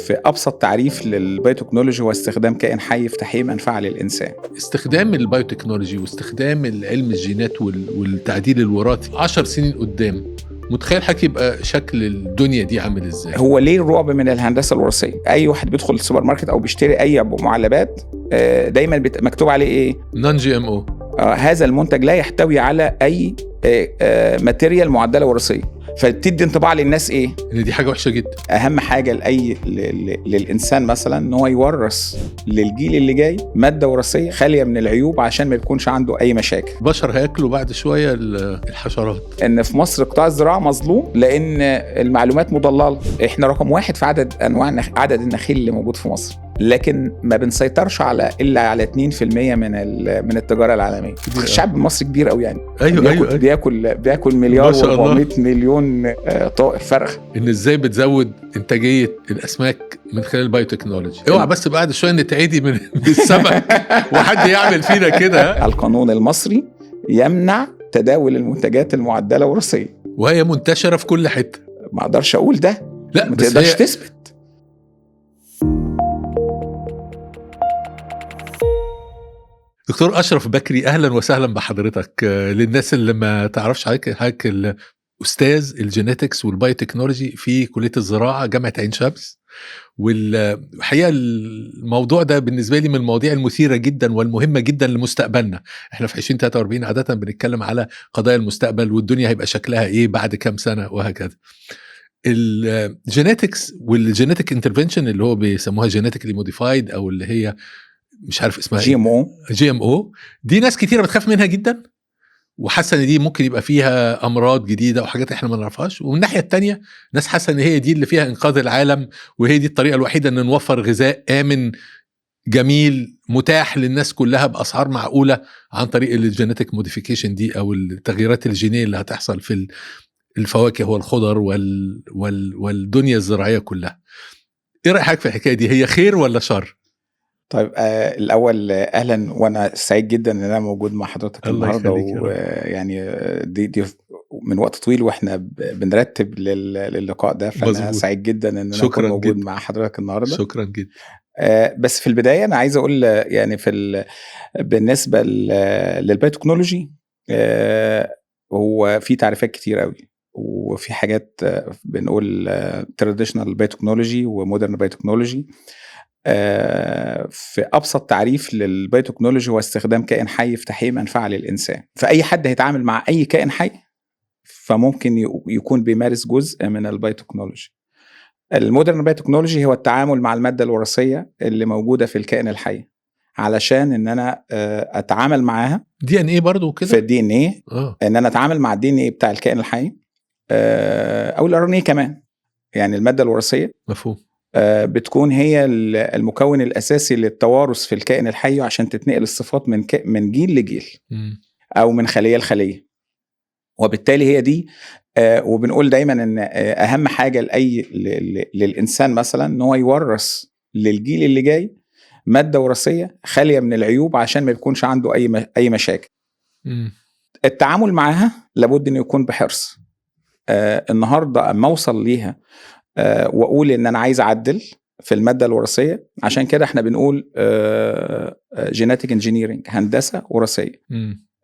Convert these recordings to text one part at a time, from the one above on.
في ابسط تعريف لل biotechnology هو استخدام كائن حي في تحقيق منفعه للانسان. استخدام ال biotechnology واستخدام العلم الجينات والتعديل الوراثي 10 سنين قدام، متخيل حضرتك يبقى شكل الدنيا دي عامل ازاي؟ هو ليه الرعب من الهندسة الوراثية؟ اي واحد بيدخل السوبر ماركت او بيشتري اي معلبات دايما مكتوب عليه ايه؟ non GMO. هذا المنتج لا يحتوي على اي material معدله وراثية، فبتدي انطباع للناس ايه؟ ان دي حاجة وحشة جدا. اهم حاجة لاي للانسان مثلا ان هو يورث للجيل اللي جاي مادة وراثية خالية من العيوب عشان ما يكونش عنده اي مشاكل. البشر هياكلوا بعد شوية الحشرات. ان في مصر قطاع الزراعة مظلوم لان المعلومات مضلله. احنا رقم 1 في عدد انواع عدد النخيل اللي موجود في مصر، لكن ما بنسيطرش على الا على 2% من التجارة العالمية. الشعب المصري كبير قوي يعني. ايوه بياكل, ايوه بياكل 1,400,000,000 طائر فرخ. ان ازاي بتزود انتاجية الاسماك من خلال ال biotechnology؟ اوعى بس بعد شوية نتعدي من السمك وحد يعمل فينا كده. القانون المصري يمنع تداول المنتجات المعدله وراثيا، وهي منتشرة في كل حتة. ما اقدرش اقول ده، لا ما تقدرش تثبت. دكتور أشرف بكري، أهلا وسهلا بحضرتك. للناس اللي ما تعرفش حضرتك الأستاذ ال genetics وال biotechnology في كلية الزراعة جامعة عين شمس. والحقيقة الموضوع ده بالنسبة لي من المواضيع المثيرة جدا والمهمة جدا لمستقبلنا. احنا في 2043 عادة بنتكلم على قضايا المستقبل والدنيا هيبقى شكلها ايه بعد كام سنة وهكذا. ال genetics وال genetic intervention اللي هو بيسموها genetically modified او اللي هي مش عارف اسمها GMO، دي ناس كتيرة بتخاف منها جدا وحاسه ان دي ممكن يبقى فيها امراض جديدة وحاجات احنا ما نعرفهاش. ومن الناحية التانية ناس حاسه ان هي دي اللي فيها انقاذ العالم، وهي دي الطريقة الوحيدة ان نوفر غذاء امن جميل متاح للناس كلها باسعار معقولة عن طريق ال genetic modification دي او التغييرات الجينية اللي هتحصل في الفواكه والخضر والدنيا الزراعية كلها. ايه رايك في الحكاية دي؟ هي خير ولا شر؟ طيب الأول أهلا، وأنا سعيد جدا إن أنا موجود مع حضرتك النهاردة. ويعني دي من وقت طويل وإحنا بنرتب للقاء ده، فأنا مزبوط. سعيد جدا إن أنا أكون موجود جداً مع حضرتك النهاردة. شكرا جدا. بس في البداية أنا عايز أقول يعني في بالنسبة لل biotechnology، هو في تعريفات كتير قوي، وفي حاجات بنقول traditional biotechnology و modern biotechnology. في أبسط تعريف لل biotechnology هو استخدام كائن حي في تحقيق منفعة للإنسان. فأي حد هيتعامل مع أي كائن حي فممكن يكون بيمارس جزء من ال biotechnology. ال modern biotechnology هو التعامل مع المادة الوراثية اللي موجودة في الكائن الحي علشان إن أنا أتعامل معاها. DNA برضو كده؟ في ال DNA. إن أنا أتعامل مع ال DNA بتاع الكائن الحي أو ال RNA كمان، يعني المادة الوراثية. مفهوم. بتكون هي المكون الأساسي للتوارث في الكائن الحي عشان تتنقل الصفات من جيل لجيل أو من خلية لخلية. وبالتالي هي دي. وبنقول دايما إن أهم حاجة لأي للإنسان مثلا إن هو يورث للجيل اللي جاي مادة وراثية خالية من العيوب عشان ما يكونش عنده أي مشاكل. التعامل معها لابد إنه يكون بحرص. النهاردة أما أوصل ليها واقول ان انا عايز اعدل في المادة الوراثية، عشان كده احنا بنقول genetic engineering، هندسة وراثية.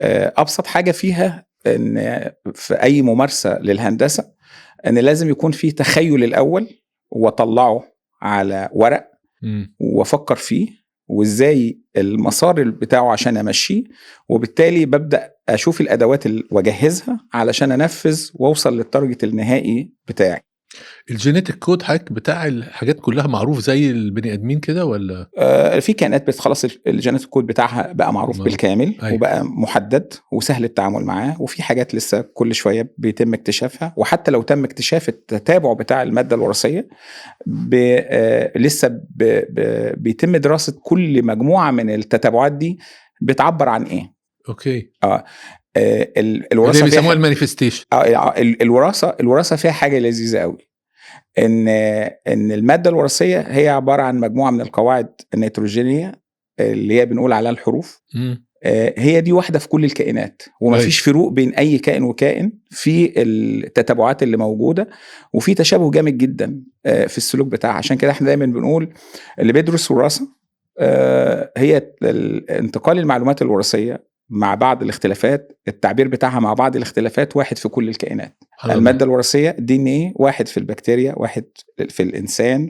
ابسط حاجة فيها ان في اي ممارسة للهندسه ان لازم يكون في تخيل الاول، واطلعه على ورق وافكر فيه وازاي المسار بتاعه عشان امشيه، وبالتالي ببدا اشوف الادوات واجهزها علشان انفذ واوصل لل target النهائي بتاعي. ال genetic code حضرتك بتاع الحاجات كلها معروف زي البني ادمين كده ولا؟ في كائنات خلاص ال genetic code بتاعها بقى معروف بالكامل. أيوة. وبقى محدد وسهل التعامل معاه، وفي حاجات لسه كل شوية بيتم اكتشافها. وحتى لو تم اكتشاف التتابع بتاع المادة الوراثية لسه بيتم دراسة كل مجموعة من التتابعات دي بتعبر عن ايه. okay. الوراثة بيسموها ال manifestation. الوراثة فيها حاجة لذيذة قوي، ان المادة الوراثية هي عبارة عن مجموعة من القواعد النيتروجينيه اللي هي بنقول عليها الحروف. هي دي واحدة في كل الكائنات، ومفيش فروق بين اي كائن وكائن في التتابعات اللي موجودة، وفي تشابه جامد جدا في السلوك بتاعها. عشان كده احنا دايما بنقول اللي بيدرس وراثه هي انتقال المعلومات الوراثية مع بعض الاختلافات، التعبير بتاعها مع بعض الاختلافات واحد في كل الكائنات. المادة الوراثية DNA واحد في البكتيريا، واحد في الانسان،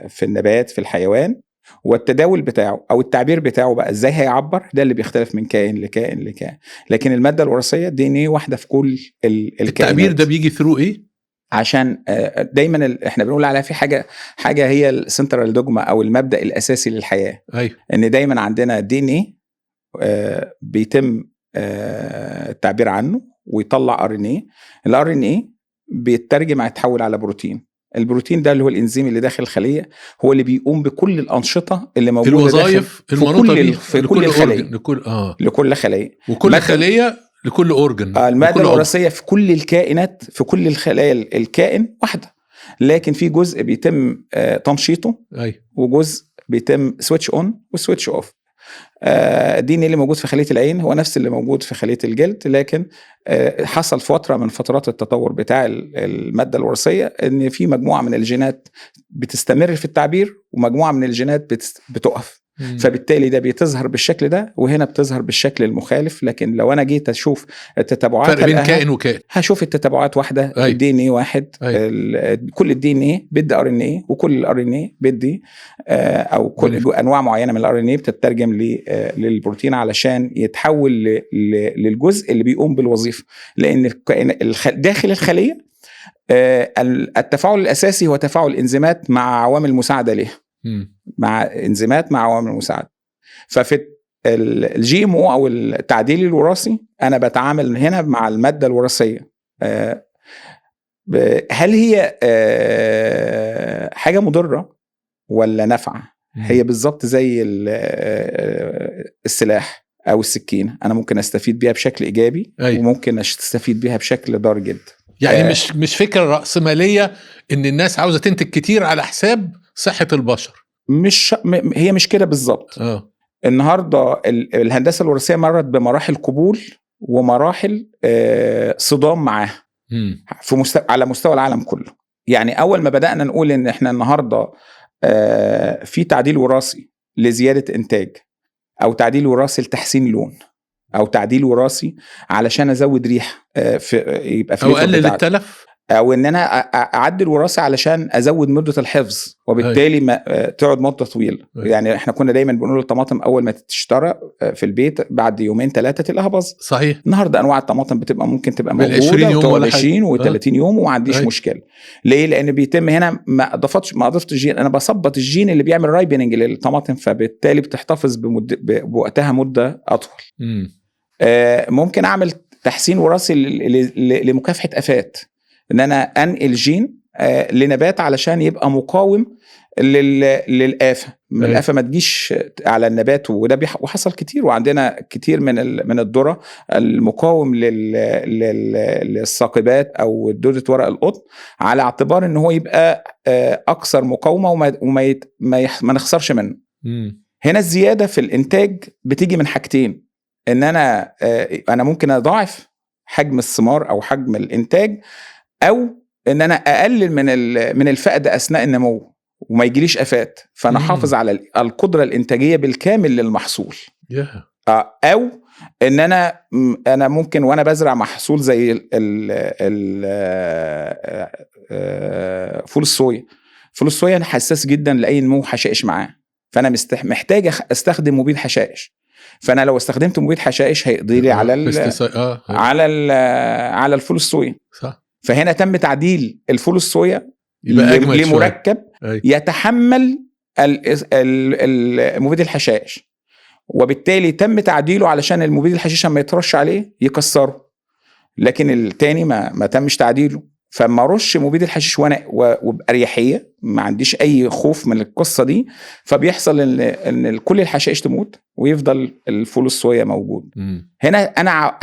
في النبات، في الحيوان، والتداول بتاعه او التعبير بتاعه بقى ازاي هيعبر ده اللي بيختلف من كائن لكائن لكائن. لكن المادة الوراثية DNA واحدة في كل الكائنات. التعبير ده بيجي through ايه؟ عشان دايما احنا بنقول عليها في حاجة هي ال central dogma او المبدا الاساسي للحياة. ايوه، ان دايما عندنا DNA بيتم التعبير عنه ويطلع RNA. ال RNA بيترجم يتحول على بروتين. البروتين ده اللي هو الانزيم اللي داخل الخلية، هو اللي بيقوم بكل الانشطة اللي موجودة الوظائف المنوطة في كل كل الخلية، لكل لكل خليه، وكل خليه لكل organ. المادة الوراثية في كل الكائنات، في كل الخلايا الكائن واحدة، لكن في جزء بيتم تنشيطه. أي. وجزء بيتم switch on و switch off. ال DNA اللي موجود في خليه العين هو نفس اللي موجود في خليه الجلد، لكن حصل فترة من فترات التطور بتاع المادة الوراثية ان في مجموعة من الجينات بتستمر في التعبير ومجموعة من الجينات بتقف. فبالتالي ده بتظهر بالشكل ده وهنا بتظهر بالشكل المخالف. لكن لو انا جيت اشوف التتابعات فرق بين كائن وكائن، هشوف التتابعات واحدة. ال DNA واحد. كل ال DNA بيدي RNA، وكل ال RNA بيدي او كل انواع معينة من ال RNA بتترجم للبروتين علشان يتحول للجزء اللي بيقوم بالوظيفة. لان الكائن داخل الخلية التفاعل الاساسي هو تفاعل انزيمات مع عوامل مساعدة ليها، مع انزيمات مع عوامل مساعدة. ففي ال GMO او التعديل الوراثي انا بتعامل هنا مع المادة الوراثية. هل هي حاجة مضرة ولا نافعة؟ هي بالظبط زي السلاح او السكينة، انا ممكن استفيد بيها بشكل ايجابي. أي. وممكن استفيد بيها بشكل ضار جدا. يعني مش فكرة رأسمالية ان الناس عاوزه تنتج كتير على حساب صحة البشر. مش هي مش كده بالظبط. النهارده الهندسة الوراثية مرت بمراحل قبول ومراحل صدام معاها في على مستوى العالم كله. يعني اول ما بدانا نقول ان احنا النهارده في تعديل وراثي لزيادة انتاج، او تعديل وراثي لتحسين لون، او تعديل وراثي علشان ازود ريحه في يبقى في او اقلل التلف، او ان انا اعدل وراثي علشان ازود مده الحفظ، وبالتالي ما تقعد مده طويلة. يعني احنا كنا دايما بنقول الطماطم اول ما تشترى في البيت بعد يومين ثلاثة تلاقيها باظت. صحيح. النهارده انواع الطماطم بتبقى ممكن تبقى موجودة يوم ولا 20 و30 يوم وما عنديش مشكلة. ليه؟ لان بيتم هنا ما اضفتش جين، انا بثبط الجين اللي بيعمل ripening للطماطم، فبالتالي بتحتفظ بوقتها مده اطول. ممكن اعمل تحسين وراثي لمكافحة افات، ان انا انقل جين لنبات علشان يبقى مقاوم للآفة، الآفة ما تجيش على النبات. وده وحصل كتير، وعندنا كتير من الذرة المقاوم للثاقبات او دودة ورق القطن، على اعتبار ان هو يبقى اكثر مقاومة وما ما نخسرش منه. هنا الزيادة في الانتاج بتيجي من حاجتين، ان انا ممكن اضاعف حجم الثمار او حجم الانتاج، او ان انا اقلل من الفقد اثناء النمو وما يجيليش افات، فانا حافظ على القدرة الانتاجية بالكامل للمحصول. او ان انا ممكن وانا بزرع محصول زي فول الصويا. فول الصويا حساس جدا لاي نمو حشائش معاه، فانا محتاج استخدم مبيد حشائش. فانا لو استخدمت مبيد حشائش هيقضي لي على على الفول الصويا. صح. فهنا تم تعديل الفول الصويا لمركب يتحمل مبيد الحشائش، وبالتالي تم تعديله علشان المبيد الحشيش لما يترش عليه يكسره، لكن التاني ما تمش تعديله. فما رش مبيد الحشيش وانا وبأريحية، ما عنديش اي خوف من القصة دي، فبيحصل ان كل الحشائش تموت ويفضل الفول الصويا موجود. هنا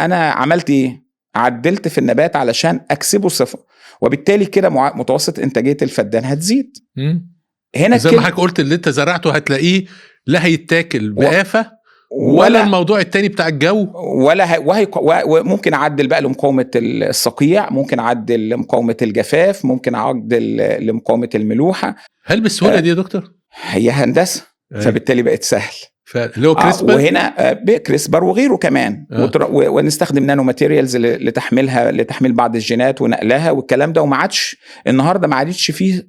انا عملت ايه؟ عدلت في النبات علشان اكسبه صفة، وبالتالي كده متوسط انتاجية الفدان هتزيد. هنا زي ما حضرتك قلت اللي انت زرعته هتلاقيه لا هيتاكل بآفة ولا الموضوع التاني بتاع الجو، ولا وممكن اعدل بقى لمقاومة الصقيع، ممكن اعدل لمقاومة الجفاف، ممكن اعدل لمقاومة الملوحه. هل بالسهولة دي يا دكتور؟ هي هندسة، فبالتالي بقت سهل. اللي هو CRISPR، وهنا ب CRISPR وغيره كمان، ونستخدم nano materials لتحميلها، لتحميل بعض الجينات ونقلها والكلام ده. وما عادش النهارده، ما عادش فيه،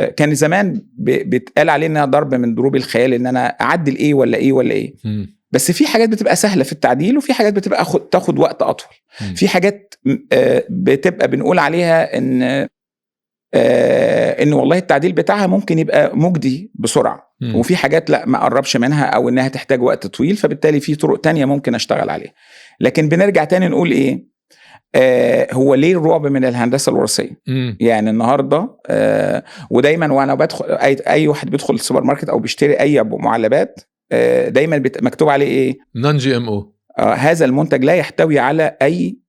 كان زمان بيتقال علينا ضرب من ضروب الخيال ان انا اعدل ايه ولا ايه ولا ايه. بس في حاجات بتبقى سهلة في التعديل، وفي حاجات بتبقى تاخد وقت اطول. في حاجات بتبقى بنقول عليها ان والله التعديل بتاعها ممكن يبقى مجدي بسرعة، وفي حاجات لا ما قربش منها او انها تحتاج وقت طويل، فبالتالي في طرق تانية ممكن اشتغل عليها. لكن بنرجع تاني نقول ايه، هو ليه الرعب من الهندسة الوراثية؟ يعني النهارده ودايما وانا بدخل اي واحد بيدخل السوبر ماركت او بيشتري اي معلبات، دايما مكتوب عليه ايه؟ non GMO. هذا المنتج لا يحتوي على اي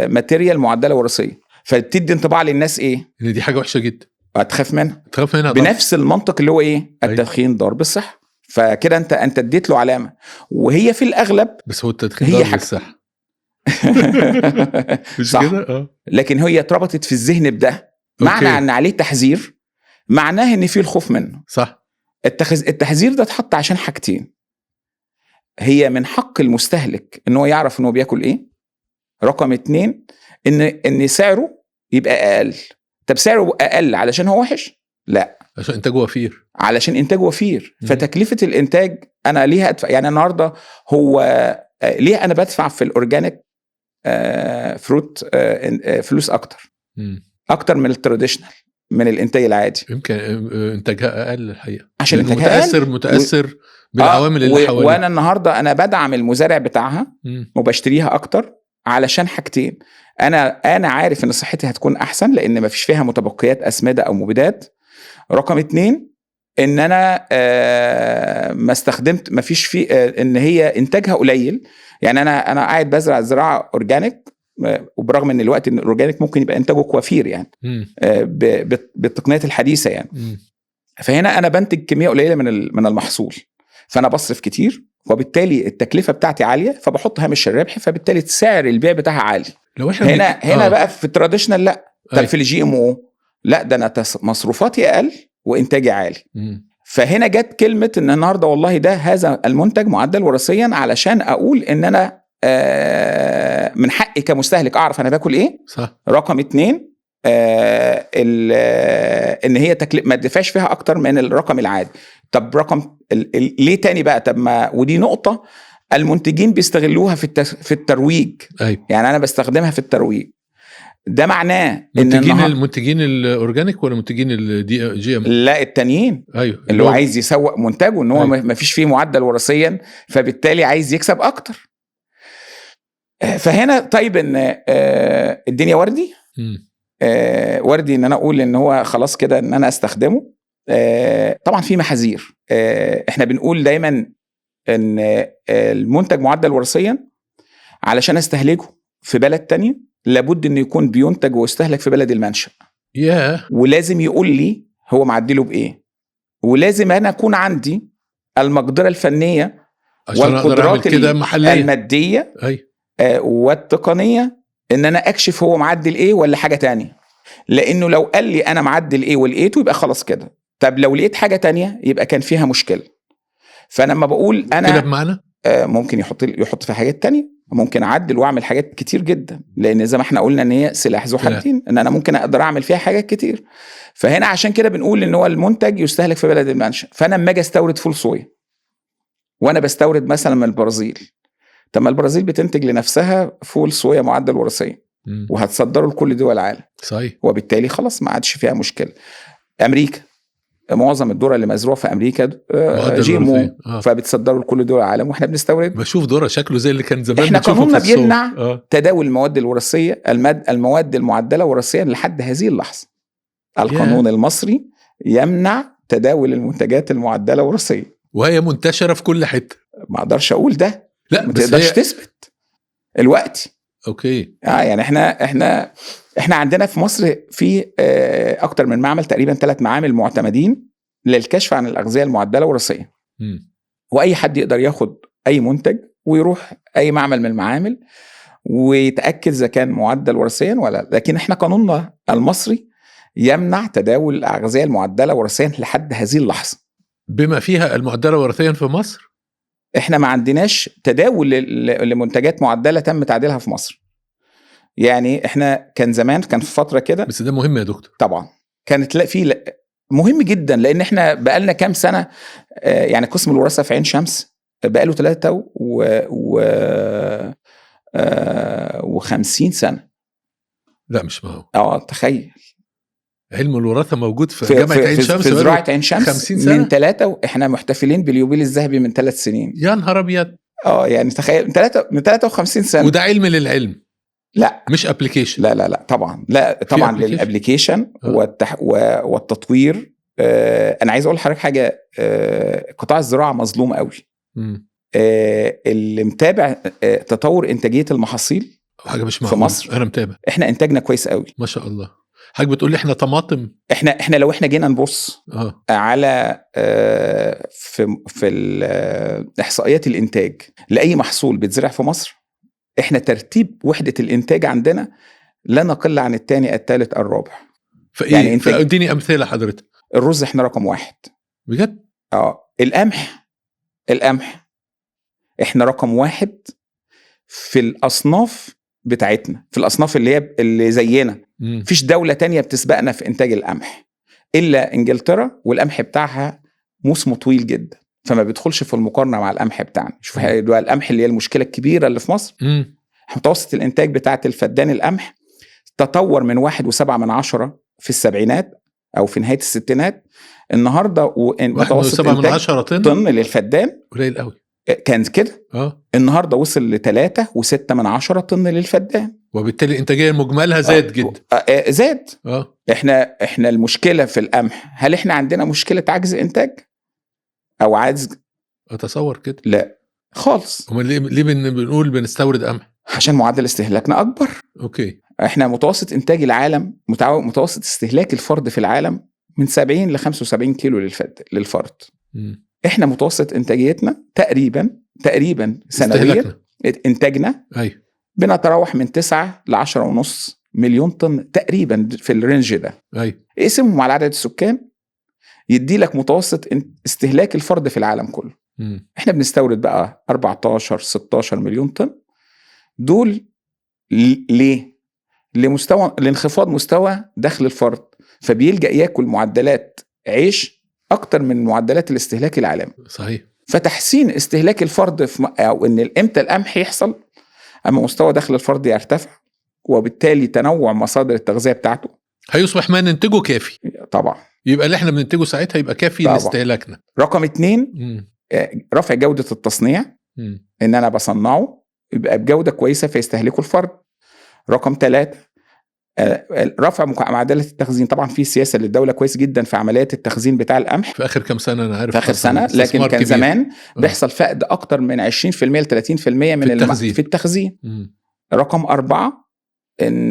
material معدله وراثية. فبتدي انطباع للناس ايه؟ ان دي حاجة وحشة جدا، هتخاف منها، تخاف منها بنفس المنطق اللي هو ايه؟ التدخين ضار بالصحة. فكده انت اديت له علامة، وهي في الاغلب بس هو التدخين ضار بالصحة مش كده؟ لكن هي اتربطت في الذهن بده، معنى ان عليه تحذير، معناه ان في الخوف منه. صح. التحذير ده اتحط عشان حاجتين. هي من حق المستهلك ان هو يعرف ان هو بياكل ايه. رقم 2، ان سعره يبقى اقل. طب سعره اقل علشان هو وحش؟ لا، عشان انتاجه وفير. علشان انتاجه وفير. فتكلفه الانتاج انا ليها ادفع. يعني النهارده هو ليه انا بدفع في ال organic fruit فلوس اكتر، اكتر من ال traditional، من الانتاج العادي؟ يمكن انتاجها اقل الحقيقة، عشان انتاجها متاثر متاثر بالعوامل اللي حواليه. وانا النهارده انا بدعم المزارع بتاعها وبشتريها اكتر علشان حاجتين. انا عارف ان صحتي هتكون احسن لان ما فيش فيها متبقيات اسمده او مبيدات. رقم 2، ان انا ما استخدمت، ما فيش في ان هي انتاجها قليل. يعني انا قاعد بزرع زراعة organic، وبرغم ان الوقت ان ال organic ممكن يبقى انتاجه وفير يعني بالتقنيات الحديثة يعني. فهنا انا بنتج كمية قليله من المحصول، فانا بصرف كتير، وبالتالي التكلفة بتاعتي عالية، فبحط هامش الربح، فبالتالي سعر البيع بتاعها عالي. لو احنا هنا بقى في ال traditional لا. طب في ال GMO لا، ده انا مصروفاتي اقل وانتاجي عالي. فهنا جت كلمة ان النهارده والله ده هذا المنتج معدل وراثيا، علشان اقول ان انا من حقي كمستهلك اعرف انا باكل ايه. صح. رقم 2، ان هي ما تدفعش فيها اكتر من الرقم العادي. طب رقم ليه تاني بقى؟ طب ما ودي نقطة المنتجين بيستغلوها في الترويج. أيوة. يعني انا بستخدمها في الترويج. ده معناه ان المنتجين ال organic ولا منتجين ال GM؟ لا، التانيين. ايوه، اللي هو عايز يسوق منتجه ان هو أيوة. ما فيش فيه معدل وراثيا، فبالتالي عايز يكسب اكتر. فهنا طيب ان الدنيا وردي، وردي ان انا اقول ان هو خلاص كده ان انا استخدمه. طبعا في محاذير. احنا بنقول دايما ان المنتج معدل وراثيا علشان استهلكه في بلد تانية لابد انه يكون بينتج ويستهلك في بلد المنشأ. ولازم يقول لي هو معدله بايه، ولازم انا اكون عندي المقدرة الفنية والقدرات المادية والتقنية ان انا اكشف هو معدل ايه ولا حاجة تانية. لانه لو قال لي انا معدل ايه ولقيته يبقى خلاص كده. طب لو لقيت حاجة تانية يبقى كان فيها مشكلة. فانا لما بقول انا بمعنى ممكن يحط في حاجات تانية، ممكن اعدل واعمل حاجات كتير جدا، لان زي ما احنا قلنا ان هي سلاح ذو حدين، ان انا ممكن اقدر اعمل فيها حاجات كتير. فهنا عشان كده بنقول ان هو المنتج يستهلك في بلد المنشأ. فانا لما اجي استورد فول صويا، وانا بستورد مثلا من البرازيل، طب ما البرازيل بتنتج لنفسها فول صويا معدل وراثيا وهتصدره لكل دول العالم. صحيح. وبالتالي خلاص ما عادش فيها مشكلة. امريكا معظم الذرة اللي مزروعة في امريكا GMO، فبتصدره لكل دول العالم واحنا بنستورد. بشوف ذره شكله زي اللي كان زمان احنا قانوننا بيمنع تداول المواد الوراثية، المواد المعدله وراثيا لحد هذه اللحظة. القانون المصري يمنع تداول المنتجات المعدله وراثيا، وهي منتشرة في كل حتة. ما اقدرش اقول ده، لا ما تقدرش تثبت الوقت. okay. يعني احنا عندنا في مصر في اكتر من معمل، تقريبا 3 معامل معتمدين للكشف عن الاغذية المعدله وراثيا. واي حد يقدر ياخد اي منتج ويروح اي معمل من المعامل ويتاكد اذا كان معدل وراثيا ولا. لكن احنا قانوننا المصري يمنع تداول الاغذية المعدله وراثيا لحد هذه اللحظة، بما فيها المعدله وراثيا في مصر. احنا ما عندناش تداول لمنتجات معدله تم تعديلها في مصر. يعني احنا كان زمان، كان في فترة كده، بس ده مهم يا دكتور. طبعا كانت لا في لا مهم جدا، لان احنا بقالنا كام سنة، يعني قسم الوراثة في عين شمس بقاله 53 سنة. لا مش معقول. تخيل، علم الوراثة موجود في جامعه عين شمس، في زراعة عين شمس 50 سنة. من 3، احنا محتفلين باليوبيل الذهبي من 3 سنين. يا نهار ابيض. يعني تخيل، من 53 سنة. وده علم للعلم، لا مش application. لا لا لا طبعا، لا طبعا لل application والتطوير. انا عايز اقول لحضرتك حاجة، قطاع الزراعة مظلوم قوي. اللي متابع تطور انتاجية المحاصيل حاجة مش معقول في مصر. انا متابع، احنا انتاجنا كويس قوي ما شاء الله. حاجة بتقول لي احنا طماطم، احنا لو احنا جينا نبص على في احصائيات الانتاج لاي محصول بيتزرع في مصر، احنا ترتيب وحده الانتاج عندنا لا نقل عن الثاني الثالث الرابع. فايه يعني اديني امثلة حضرتك. الرز احنا رقم 1 بجد. القمح احنا رقم 1 في الاصناف بتاعتنا، في الاصناف اللي هي اللي زينا. مفيش دولة تانية بتسبقنا في انتاج القمح الا انجلترا، والقمح بتاعها موسمه طويل جدا، فما بيدخلش في المقارنة مع القمح بتاعنا. شوف القمح اللي هي المشكلة الكبيرة اللي في مصر. متوسط الانتاج بتاعه الفدان القمح تطور من 1.7 في السبعينات او في نهاية الستينات، النهارده متوسط 1.7 طن للفدان، قليل قوي كان كده. النهارده وصل ل 3.6 طن للفدان، وبالتالي الانتاجية المجملها زاد جدا. زاد. احنا المشكلة في القمح، هل احنا عندنا مشكلة عجز انتاج او عجز؟ اتصور كده لا خالص. امال ليه بنقول بنستورد قمح؟ عشان معدل استهلاكنا اكبر. okay. احنا متوسط انتاج العالم، متوسط استهلاك الفرد في العالم من 70 ل 75 كيلو للفرد. احنا متوسط انتاجيتنا تقريبا سنويا انتاجنا بنتراوح من 9 ل 10.5 مليون طن تقريبا في ال range ده. اقسمهم على عدد السكان يدي لك متوسط استهلاك الفرد في العالم كله. احنا بنستورد بقى 14 16 مليون طن. دول ليه؟ لمستوى لانخفاض مستوى دخل الفرد، فبيلجأ ياكل معدلات عيش اكتر من معدلات الاستهلاك العالمي. صحيح. فتحسين استهلاك الفرد في او ان امتى القمح يحصل، اما مستوى دخل الفرد يرتفع، وبالتالي تنوع مصادر التغذية بتاعته، هيصبح ما ننتجه كافي. طبعا. يبقى اللي احنا بننتجه ساعتها يبقى كافي لاستهلاكنا. رقم 2، رفع جودة التصنيع. ان انا بصنعه يبقى بجودة كويسة فيستهلكه الفرد. رقم 3، رفع معدلات التخزين. طبعا في سياسة للدولة كويس جدا في عمليات التخزين بتاع القمح في اخر كام سنة، انا عارف في اخر سنة، لكن كان زمان بيحصل فقد اكتر من 20% ل 30% من في التخزين. رقم 4، ان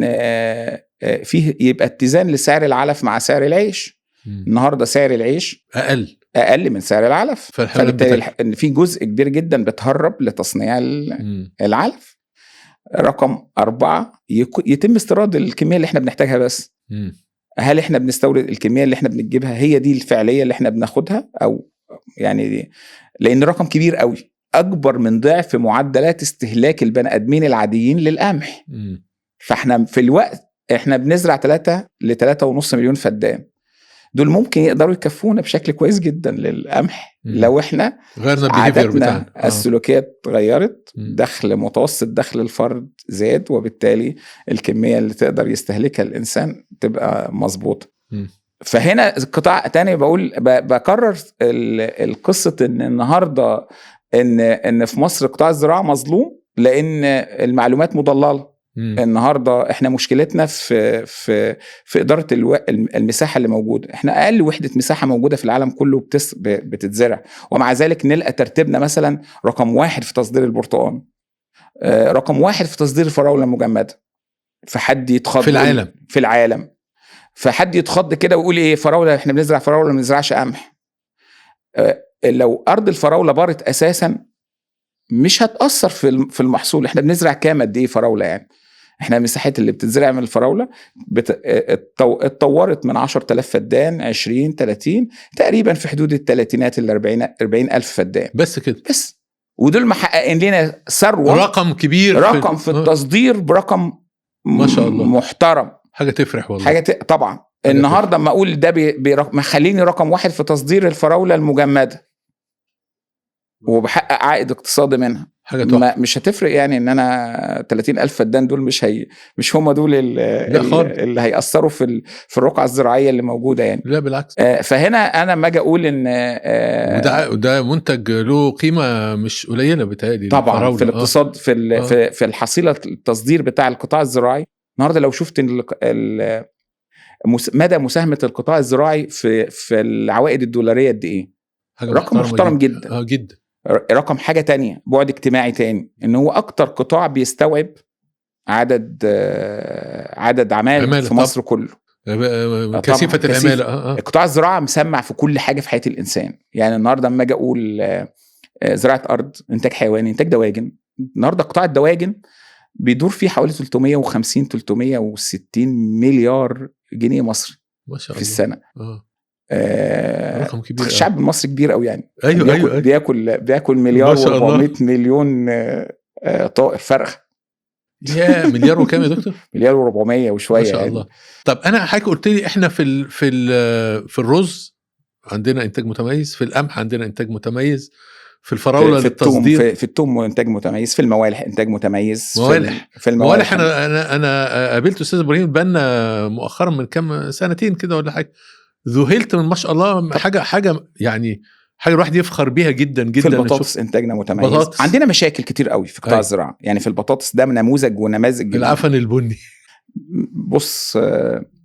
فيه يبقى اتزان لسعر العلف مع سعر العيش. النهارده سعر العيش اقل من سعر العلف، فبالتالي ان في جزء كبير جدا بتهرب لتصنيع العلف. رقم 4، يتم استيراد الكمية اللي احنا بنحتاجها بس. هل احنا بنستورد الكمية اللي احنا بنجيبها هي دي الفعلية اللي احنا بناخدها؟ او يعني لان رقم كبير قوي، اكبر من ضعف معدلات استهلاك البني ادمين العاديين للقمح. فاحنا في الوقت احنا بنزرع 3 ل 3.5 مليون فدان، دول ممكن يقدروا يكفونا بشكل كويس جدا للقمح لو احنا غيرنا ال behavior بتاعنا، السلوكيات اتغيرت، دخل متوسط دخل الفرد زاد، وبالتالي الكمية اللي تقدر يستهلكها الإنسان تبقى مظبوطة. فهنا قطاع تاني بقول بكرر القصة، ان النهاردة ان في مصر قطاع الزراعة مظلوم لأن المعلومات مضللة. النهارده احنا مشكلتنا في في في ادارة المساحة اللي موجودة. احنا اقل وحده مساحة موجودة في العالم كله بتتزرع، ومع ذلك نلقى ترتيبنا مثلا رقم 1 في تصدير البرتقال، رقم 1 في تصدير الفراوله المجمده. فحد يتخض في العالم، في العالم، فحد يتخض كده ويقول ايه فراوله، احنا بنزرع فراوله ما بنزرعش قمح. لو ارض الفراوله بارت اساسا مش هتاثر في المحصول. احنا بنزرع كام قد ايه فراوله يعني؟ احنا مساحات اللي بتتزرع من الفراوله اتطورت من 10000 فدان 20 30 تقريبا في حدود الثلاثينات ال 40 الف فدان بس كده بس. ودول محققين لنا ثروة، رقم كبير، رقم في التصدير برقم ما شاء الله محترم، حاجة تفرح والله، حاجة طبعا. النهارده اما اقول ده مخليني رقم 1 في تصدير الفراوله المجمده وبحقق عائد اقتصادي منها، حاجة تحفة. مش هتفرق يعني ان انا 30,000 فدان دول مش هم دول اللي هيأثروا في الرقعة الزراعية اللي موجودة يعني. لا بالعكس. فهنا انا لما اجي اقول ان وده منتج له قيمة مش قليله بتهيألي طبعا في الاقتصاد، في في الحصيلة التصدير بتاع القطاع الزراعي النهارده. لو شفت مدى مساهمة القطاع الزراعي في العوائد الدولاريه قد ايه، رقم محترم جدا جدا. رقم حاجة تانية، بعد اجتماعي تاني، ان هو اكتر قطاع بيستوعب عدد عمالة في مصر كله، كثيفة العمالة. قطاع الزراعة مسمع في كل حاجة في حياة الانسان يعني. النهاردة اما اجي اقول زراعة ارض، انتاج حيواني، انتاج دواجن، النهاردة قطاع الدواجن بيدور فيه حوالي 350 360 مليار جنيه مصري ما شاء الله في السنة. رقم كبير. الشعب المصري كبير قوي يعني. ايوه بياكل, أيوة. بياكل 1,400,000,000 طائر فرخ. يا مليار وكام يا دكتور؟ 1,400,000,000 وشوية ما شاء الله يعني. طب انا حضرتك قلت لي احنا في في في الرز عندنا انتاج متميز، في القمح عندنا انتاج متميز، في الفراوله للتصدير، في التوم انتاج متميز، في الموالح انتاج متميز. موالح في الموالح انا قابلت استاذ ابراهيم البنا مؤخرا من كام سنتين كده ولا حاجة، ذهلت من ما شاء الله، حاجة يعني حاجة الواحد يفخر بيها جدا جدا. في البطاطس انتاجنا متميز. بطاطس. عندنا مشاكل كتير قوي في قطاع الزراعة يعني. في البطاطس ده نموذج ونماذج العفن البني. بص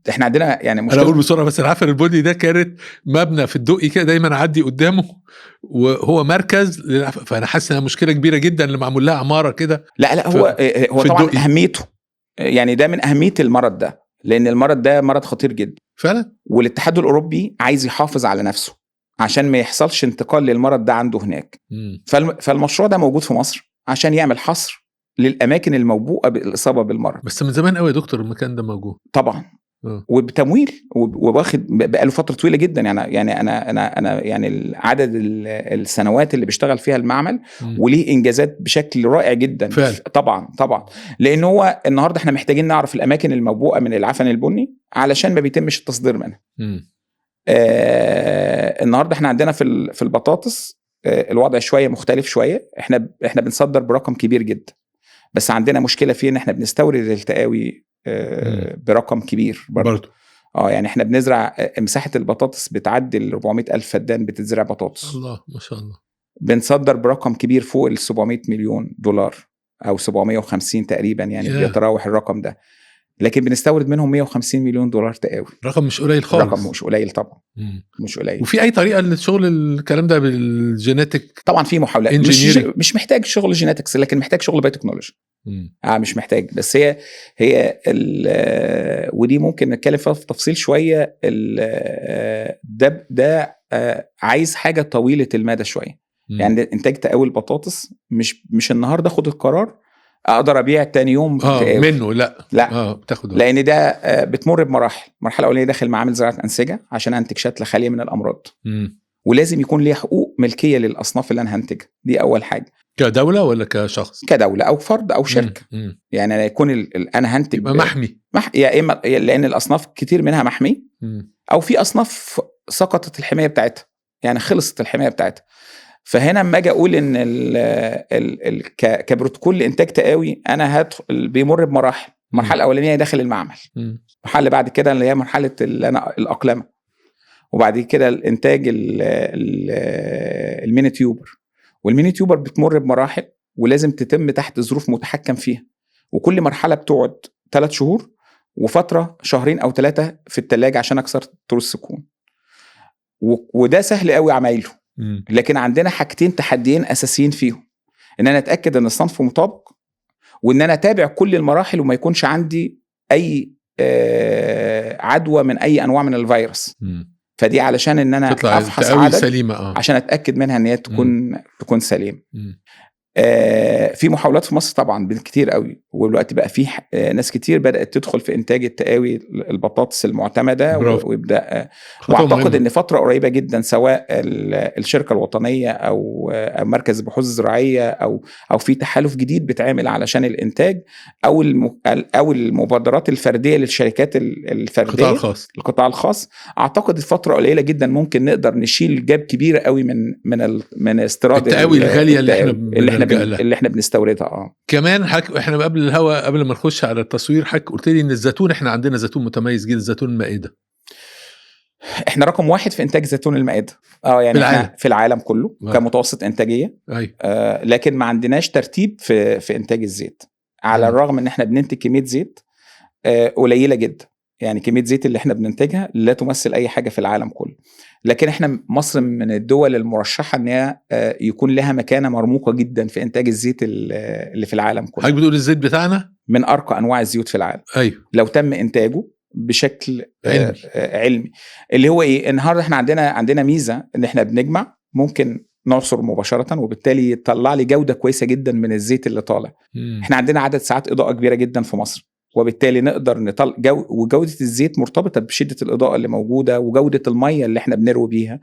احنا عندنا يعني مشكلة، انا اقول بسرعة بس، العفن البني ده كانت مبنى في الدقي كده دايما اعدي قدامه وهو مركز للعفن، فانا حاسس انها مشكلة كبيرة جدا اللي معمول لها عمارة كده. لا هو طبعا اهميته يعني ده من اهمية المرض ده، لان المرض ده مرض خطير جدا فعلا، والاتحاد الاوروبي عايز يحافظ على نفسه عشان ما يحصلش انتقال للمرض ده عنده هناك. فالمشروع ده موجود في مصر عشان يعمل حصر للاماكن الموبوءه بالاصابة بالمرض. بس من زمان قوي يا دكتور المكان ده موجود طبعا، وبتمويل وواخد بقاله فترة طويلة جدا يعني انا انا انا يعني عدد السنوات اللي بيشتغل فيها المعمل وليه انجازات بشكل رائع جدا فعلا. طبعا طبعا، لان هو النهارده احنا محتاجين نعرف الاماكن الموبوءه من العفن البني علشان ما بيتمش التصدير منها. النهارده احنا عندنا في البطاطس الوضع شوية مختلف شوية. احنا بنصدر برقم كبير جدا، بس عندنا مشكلة فيه ان احنا بنستورد التقاوي برقم كبير برضه. يعني احنا بنزرع مساحة البطاطس بتعدي ال 400,000 فدان بتزرع بطاطس. الله ما شاء الله. بنصدر برقم كبير فوق ال 700 مليون دولار او 750 تقريبا يعني بيتراوح الرقم ده، لكن بنستورد منهم 150 مليون دولار تقاوي. رقم مش قليل خالص. رقم مش قليل طبعا. مش قليل. وفي اي طريقه للشغل الكلام ده بال genetic؟ طبعا في محاولات، مش محتاج شغل genetics، لكن محتاج شغل biotechnology. مش محتاج، بس هي ودي ممكن نتكلم فيها في تفصيل شوية. ده عايز حاجة طويلة المدى شوية. يعني انتاج تقاوي البطاطس مش النهارده اخد القرار اقدر ابيع تاني يوم منه، لا بتاخد، لان ده بتمر بمراحل. المرحلة الاولانية داخل معامل زراعة انسجة عشان انتج شتله خالية من الامراض. ولازم يكون ليها حقوق ملكية للاصناف اللي انا هنتجها، دي اول حاجة. كدولة ولا كشخص؟ كدولة او فرد او شركة. يعني انا يكون انا هنتج يبقى محمي، يا اما لان الاصناف كتير منها محمي، او في اصناف سقطت الحماية بتاعتها، يعني خلصت الحماية بتاعتها. فهنا اما اجي اقول ان كبروتوكول لانتاج تقاوي انا هدخل بيمر بمراحل. المرحلة الاولانية داخل المعمل، المرحلة اللي بعد كده اللي هي مرحلة اللي انا الاقلمه، وبعد كده الانتاج ال mini tuber. وال mini tuber بتمر بمراحل ولازم تتم تحت ظروف متحكم فيها، وكل مرحلة بتقعد 3 شهور وفترة 2 أو 3 شهور في الثلاجة عشان اكسر طول السكون. وده سهل قوي عمايله. لكن عندنا حاجتين تحديين اساسيين فيهم، ان انا اتاكد ان الصنف مطابق، وان انا اتابع كل المراحل وما يكونش عندي اي عدوى من اي انواع من الفيروس. فدي علشان ان انا افحص عدد سليمة، عشان اتاكد منها ان هي تكون سليمة. في محاولات في مصر طبعا كتير قوي، ودلوقتي بقى في ناس كتير بدات تدخل في انتاج التقاوي البطاطس المعتمدة ويبدا، واعتقد ان فترة قريبه جدا سواء الشركة الوطنية او مركز البحوث الزراعية او في تحالف جديد بيتعمل علشان الانتاج، او المبادرات الفردية للشركات الفردية، القطاع الخاص. اعتقد فترة قليله جدا ممكن نقدر نشيل جاب كبيرة قوي من من استيراد التقاوي الغالية اللي احنا بنستوردها. كمان احنا قبل الهوا، قبل ما نخش على التصوير، حضرتك قلت لي ان الزيتون، احنا عندنا زيتون متميز جدا، زيتون المائدة. احنا رقم 1 في انتاج زيتون المائدة يعني في العالم، في العالم كله كمتوسط انتاجية. لكن ما عندناش ترتيب في انتاج الزيت، على الرغم ان احنا بننتج كمية زيت قليله جدا. يعني كمية زيت اللي احنا بننتجها لا تمثل اي حاجة في العالم كله، لكن احنا مصر من الدول المرشحه ان هي يكون لها مكانه مرموقة جدا في انتاج الزيت اللي في العالم كله. حضرتك بتقول الزيت بتاعنا من ارقى انواع الزيوت في العالم. ايوه، لو تم انتاجه بشكل علمي. اللي هو ايه، النهارده احنا عندنا ميزة ان احنا بنجمع، ممكن نعصر مباشرة، وبالتالي يطلع لي جوده كويسة جدا من الزيت اللي طالع. احنا عندنا عدد ساعات اضاءه كبيرة جدا في مصر، وبالتالي نقدر نطلع وجودة الزيت مرتبطة بشدة الإضاءة اللي موجودة، وجودة المية اللي احنا بنروي بيها،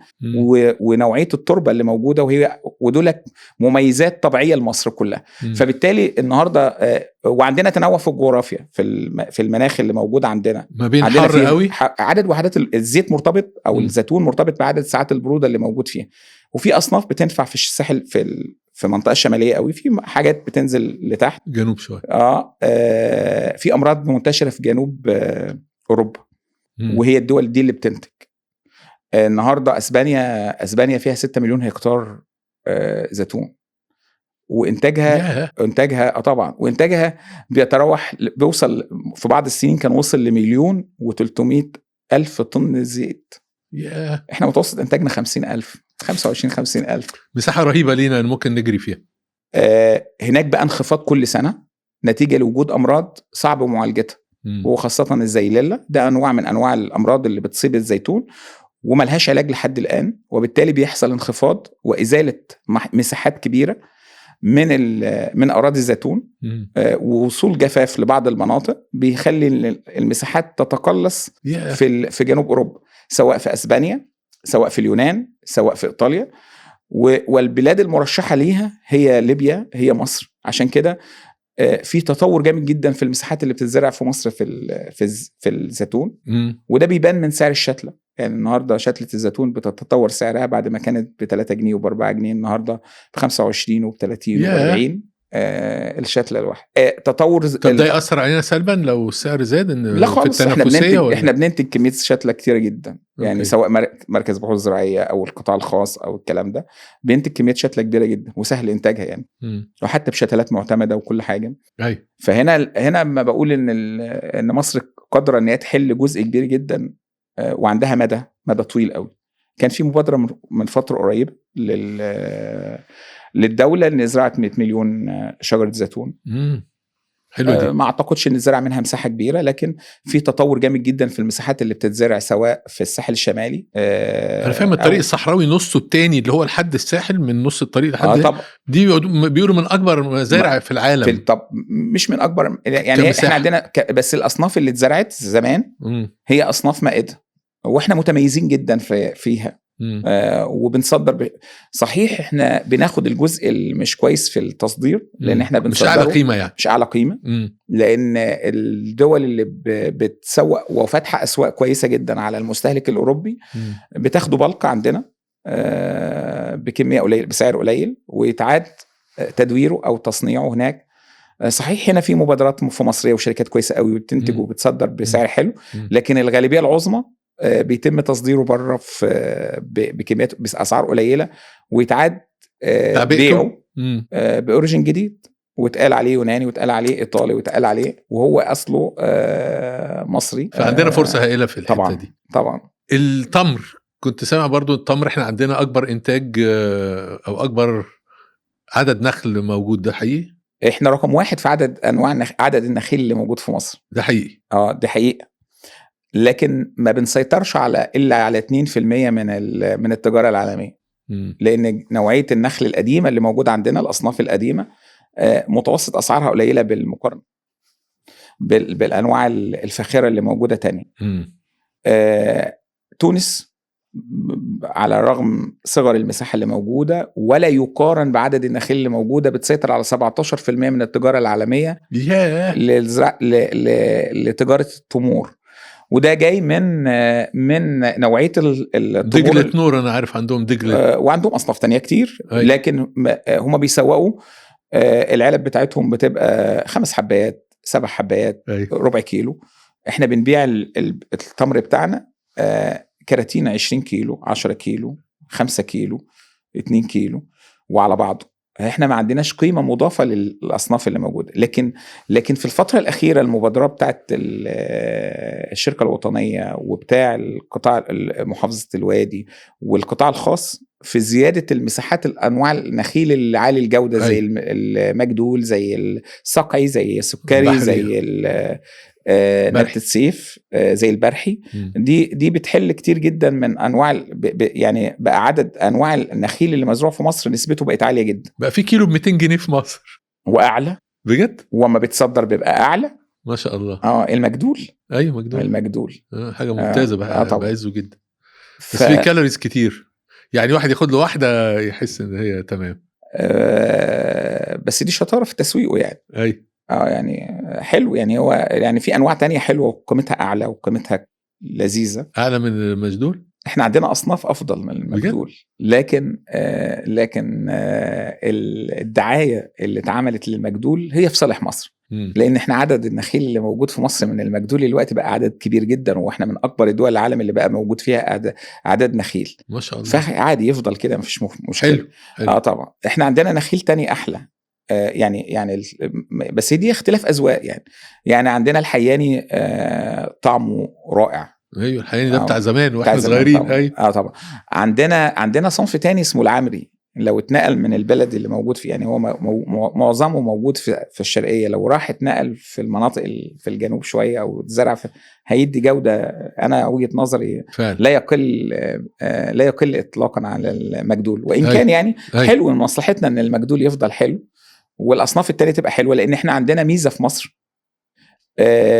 ونوعية التربة اللي موجودة، وهي ودول مميزات طبيعية لمصر كلها. فبالتالي النهاردة وعندنا تنوع في الجغرافيا، في المناخ اللي موجود عندنا، ما بين حر قوي، عدد وحدات الزيت مرتبط أو الزيتون مرتبط بعدد ساعات البرودة اللي موجود فيها. وفي أصناف بتنفع في الساحل، في المنطقة الشمالية قوي، في حاجات بتنزل لتحت جنوب شوية. في امراض منتشرة في جنوب اوروبا، وهي الدول دي اللي بتنتج. النهارده اسبانيا فيها 6 مليون هكتار زيتون، وانتاجها انتاجها طبعا، وانتاجها بيتراوح، بيوصل في بعض السنين كان وصل ل1,300,000 طن زيت. احنا متوسط انتاجنا 50,000، 25-50 ألف. مساحة رهيبة لينا ممكن نجري فيها. هناك بقى انخفاض كل سنة نتيجة لوجود أمراض صعب معالجتها، وخاصة الزيللة، ده أنواع من أنواع الأمراض اللي بتصيب الزيتون وملهاش علاج لحد الآن، وبالتالي بيحصل انخفاض وإزالة مساحات كبيرة من أراضي الزيتون، ووصول جفاف لبعض المناطق بيخلي المساحات تتقلص في جنوب أوروبا، سواء في أسبانيا، سواء في اليونان، سواء في إيطاليا. والبلاد المرشحة ليها هي ليبيا، هي مصر. عشان كده في تطور جامد جدا في المساحات اللي بتتزرع في مصر في الزيتون. وده بيبان من سعر الشتلة. يعني النهاردة شتلة الزيتون بتتطور سعرها، بعد ما كانت ب3 جنيه وب4 جنيه، النهاردة ب25 وب30 وب40 الشتلة الواحدة. تطور. طب ده يأثر علينا سلبا لو السعر زاد؟ ان لا خالص، احنا بننتج كمية شتلة كتيرة جدا. يعني سواء مركز بحوث زراعية او القطاع الخاص او الكلام ده، بينتج كمية شتلة كبيرة جدا وسهل انتاجها يعني، وحتى بشتلات معتمدة وكل حاجة. فهنا ما بقول ان مصر قادرة ان هي تحل جزء كبير جدا، وعندها مدى طويل قوي. كان في مبادرة من فترة قريبة للدولة ان زرعت 100 مليون شجرة زيتون. حلوة دي. ما اعتقدش ان زرع منها مساحة كبيرة، لكن في تطور جامد جدا في المساحات اللي بتتزرع، سواء في الساحل الشمالي. انا فاهم الطريق الصحراوي نصه الثاني اللي هو لحد الساحل، من نص الطريق لحد طبعا. دي بيقولوا من اكبر مزارع في العالم. طب مش من اكبر يعني، احنا عندنا بس الاصناف اللي اتزرعت زمان هي اصناف مائدة، واحنا متميزين جدا فيها. وبنصدر صحيح احنا بناخد الجزء اللي مش كويس في التصدير، لان احنا بنصدره مش اعلى قيمة يعني، مش اعلى قيمة. لان الدول اللي بتسوق وفاتحه اسواق كويسة جدا على المستهلك الاوروبي بتاخده بلق عندنا بكمية قليله، بسعر قليل، ويتعاد تدويره او تصنيعه هناك. صحيح هنا في مبادرات في مصرية وشركات كويسة قوي وبتنتج وبتصدر بسعر حلو، لكن الغالبية العظمى بيتم تصديره بره في بكميات باسعار قليله، ويتعاد بيعه ب origin جديد، واتقال عليه يوناني، واتقال عليه ايطالي، واتقال عليه وهو اصله مصري. فعندنا فرصة هائلة في الحتة طبعا دي. طبعا. التمر كنت سامع برضو، التمر احنا عندنا اكبر انتاج او اكبر عدد نخل موجود، ده حقيقي؟ احنا رقم 1 في عدد انواع عدد النخيل اللي موجود في مصر. ده حقيقي؟ ده حقيقة، لكن ما بنسيطرش على الا على 2% من التجارة العالمية. لان نوعية النخل القديمة اللي موجودة عندنا، الاصناف القديمة، متوسط اسعارها قليله بالمقارنة بالانواع الفاخرة اللي موجودة تانية. تونس على رغم صغر المساحة اللي موجودة ولا يقارن بعدد النخيل اللي موجودة، بتسيطر على 17% من التجارة العالمية لتجاره التمور، وده جاي من نوعية التمور. دجلة نور، انا عارف عندهم دجله، وعندهم اصناف تانية كتير. لكن هم بيسوقوا العلب بتاعتهم بتبقى 5 حبايات، 7 حبايات، ربع كيلو. احنا بنبيع التمر بتاعنا كراتين 20 كيلو، 10 كيلو، 5 كيلو، 2 كيلو وعلى بعضه. احنا ما عندناش قيمة مضافة للأصناف اللي موجودة. لكن في الفترة الأخيرة المبادرة بتاعت الشركة الوطنية وبتاع القطاع محافظة الوادي والقطاع الخاص في زيادة المساحات الأنواع النخيل العالي الجودة، زي المجدول، زي الصقعي، زي السكري، زي نبتة سيف، زي البرحي. دي بتحل كتير جدا من انواع، يعني بقى عدد انواع النخيل اللي مزروع في مصر نسبته بقت عالية جدا. بقى في كيلو ب 200 جنيه في مصر واعلى بجد، وما بتصدر بيبقى اعلى ما شاء الله. المجدول. ايوه مجدول، المجدول حاجة ممتازة بقى، بعزه جدا. بس في calories كتير، يعني واحد ياخد له واحدة يحس ان هي تمام. بس دي شطارة في تسويقه يعني. ايوه يعني حلو، يعني هو يعني في انواع تانية حلوة وقيمتها اعلى وقيمتها لذيذة اعلى من المجدول. احنا عندنا اصناف افضل من المجدول، لكن لكن الدعاية اللي اتعملت للمجدول هي في صالح مصر. لان احنا عدد النخيل اللي موجود في مصر من المجدول دلوقتي بقى عدد كبير جدا، واحنا من اكبر الدول العالم اللي بقى موجود فيها عدد نخيل ما شاء الله. فعادي يفضل كده، مفيش مشكلة. حلو. طبعا احنا عندنا نخيل تاني احلى، يعني بس دي اختلاف اذواق يعني عندنا الحياني طعمه رائع. ايوه الحياني ده بتاع زمان واحنا صغيرين. ايوه طبعا. عندنا صنف تاني اسمه العمري، لو اتنقل من البلد اللي موجود فيه، يعني هو معظمه موجود في الشرقية، لو راح اتنقل في المناطق في الجنوب شوية او اتزرع هيدي جوده، انا وجهه نظري فعلا. لا يقل اطلاقا على المجدول، وان كان يعني حلو من مصلحتنا ان المجدول يفضل حلو والاصناف التانية تبقى حلوة، لان احنا عندنا ميزة في مصر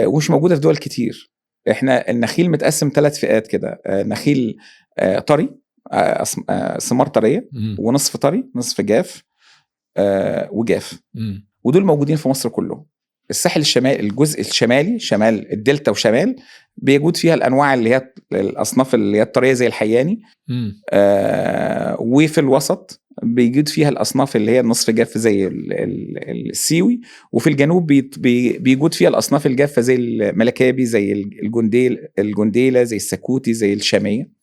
ومش موجودة في دول كتير. احنا النخيل متقسم 3 فئات كده، نخيل طري، ثمار طرية، ونصف طري، نصف جاف، وجاف. ودول موجودين في مصر كلهم. الساحل الشمالي، الجزء الشمالي، شمال الدلتا وشمال، بيجود فيها الانواع اللي هي الاصناف اللي هي الطريه زي الحياني، وفي الوسط بيجود فيها الاصناف اللي هي النصف جاف زي السيوي، وفي الجنوب بيجود فيها الاصناف الجافه زي الملكابي، زي الجنديله، زي السكوتي، زي الشامية.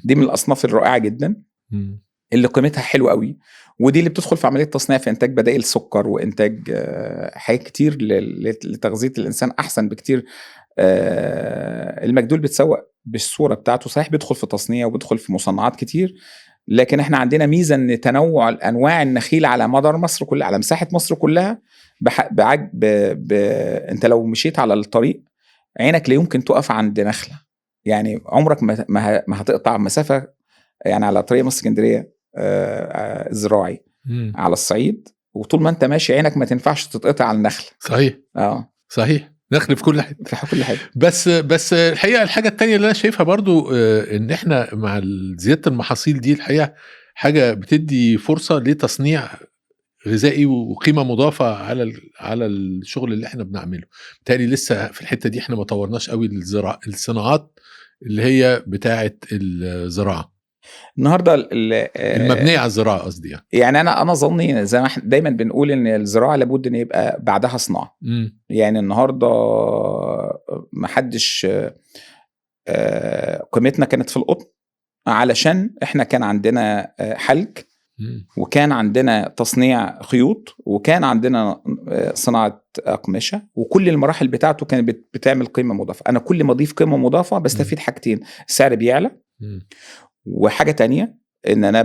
دي من الاصناف الرائعة جدا اللي قيمتها حلوة قوي، ودي اللي بتدخل في عملية تصنيع في انتاج بدائل سكر وانتاج حاجات كتير لتغذيه الانسان احسن بكتير. المجدول بيتسوق بالصورة بتاعته، صحيح بيدخل في تصنيع وبيدخل في مصنعات كتير، لكن احنا عندنا ميزة ان تنوع الانواع النخيل على مدار مصر كلها، على مساحة مصر كلها. انت لو مشيت على الطريق عينك لا يمكن تقف عند نخله، يعني عمرك ما هتقطع مسافة، يعني على طريق مصر اسكندرية زراعي على الصعيد، وطول ما انت ماشي عينك ما تنفعش تتقطع على النخل. صحيح. صحيح، نخل في كل حتة، في كل حتة. بس الحقيقة الحاجة التانية اللي انا شايفها برضو ان احنا مع زيادة المحاصيل دي الحقيقة حاجة بتدي فرصة لتصنيع غذائي وقيمه مضافة على الشغل اللي احنا بنعمله. بالتالي لسه في الحتة دي احنا ما طورناش قوي الصناعات اللي هي بتاعه الزراعة النهارده، المبنية على الزراعة قصدي. يعني انا ظني زي ما احنا دايما بنقول ان الزراعة لابد ان يبقى بعدها صناعة. يعني النهارده ما حدش، قيمتنا كانت في القطن علشان احنا كان عندنا حلق، وكان عندنا تصنيع خيوط، وكان عندنا صناعة أقمشة، وكل المراحل بتاعته كانت بتعمل قيمة مضافة. أنا كل ما أضيف قيمة مضافة بستفيد حاجتين، السعر بيعلى، وحاجة تانية إن أنا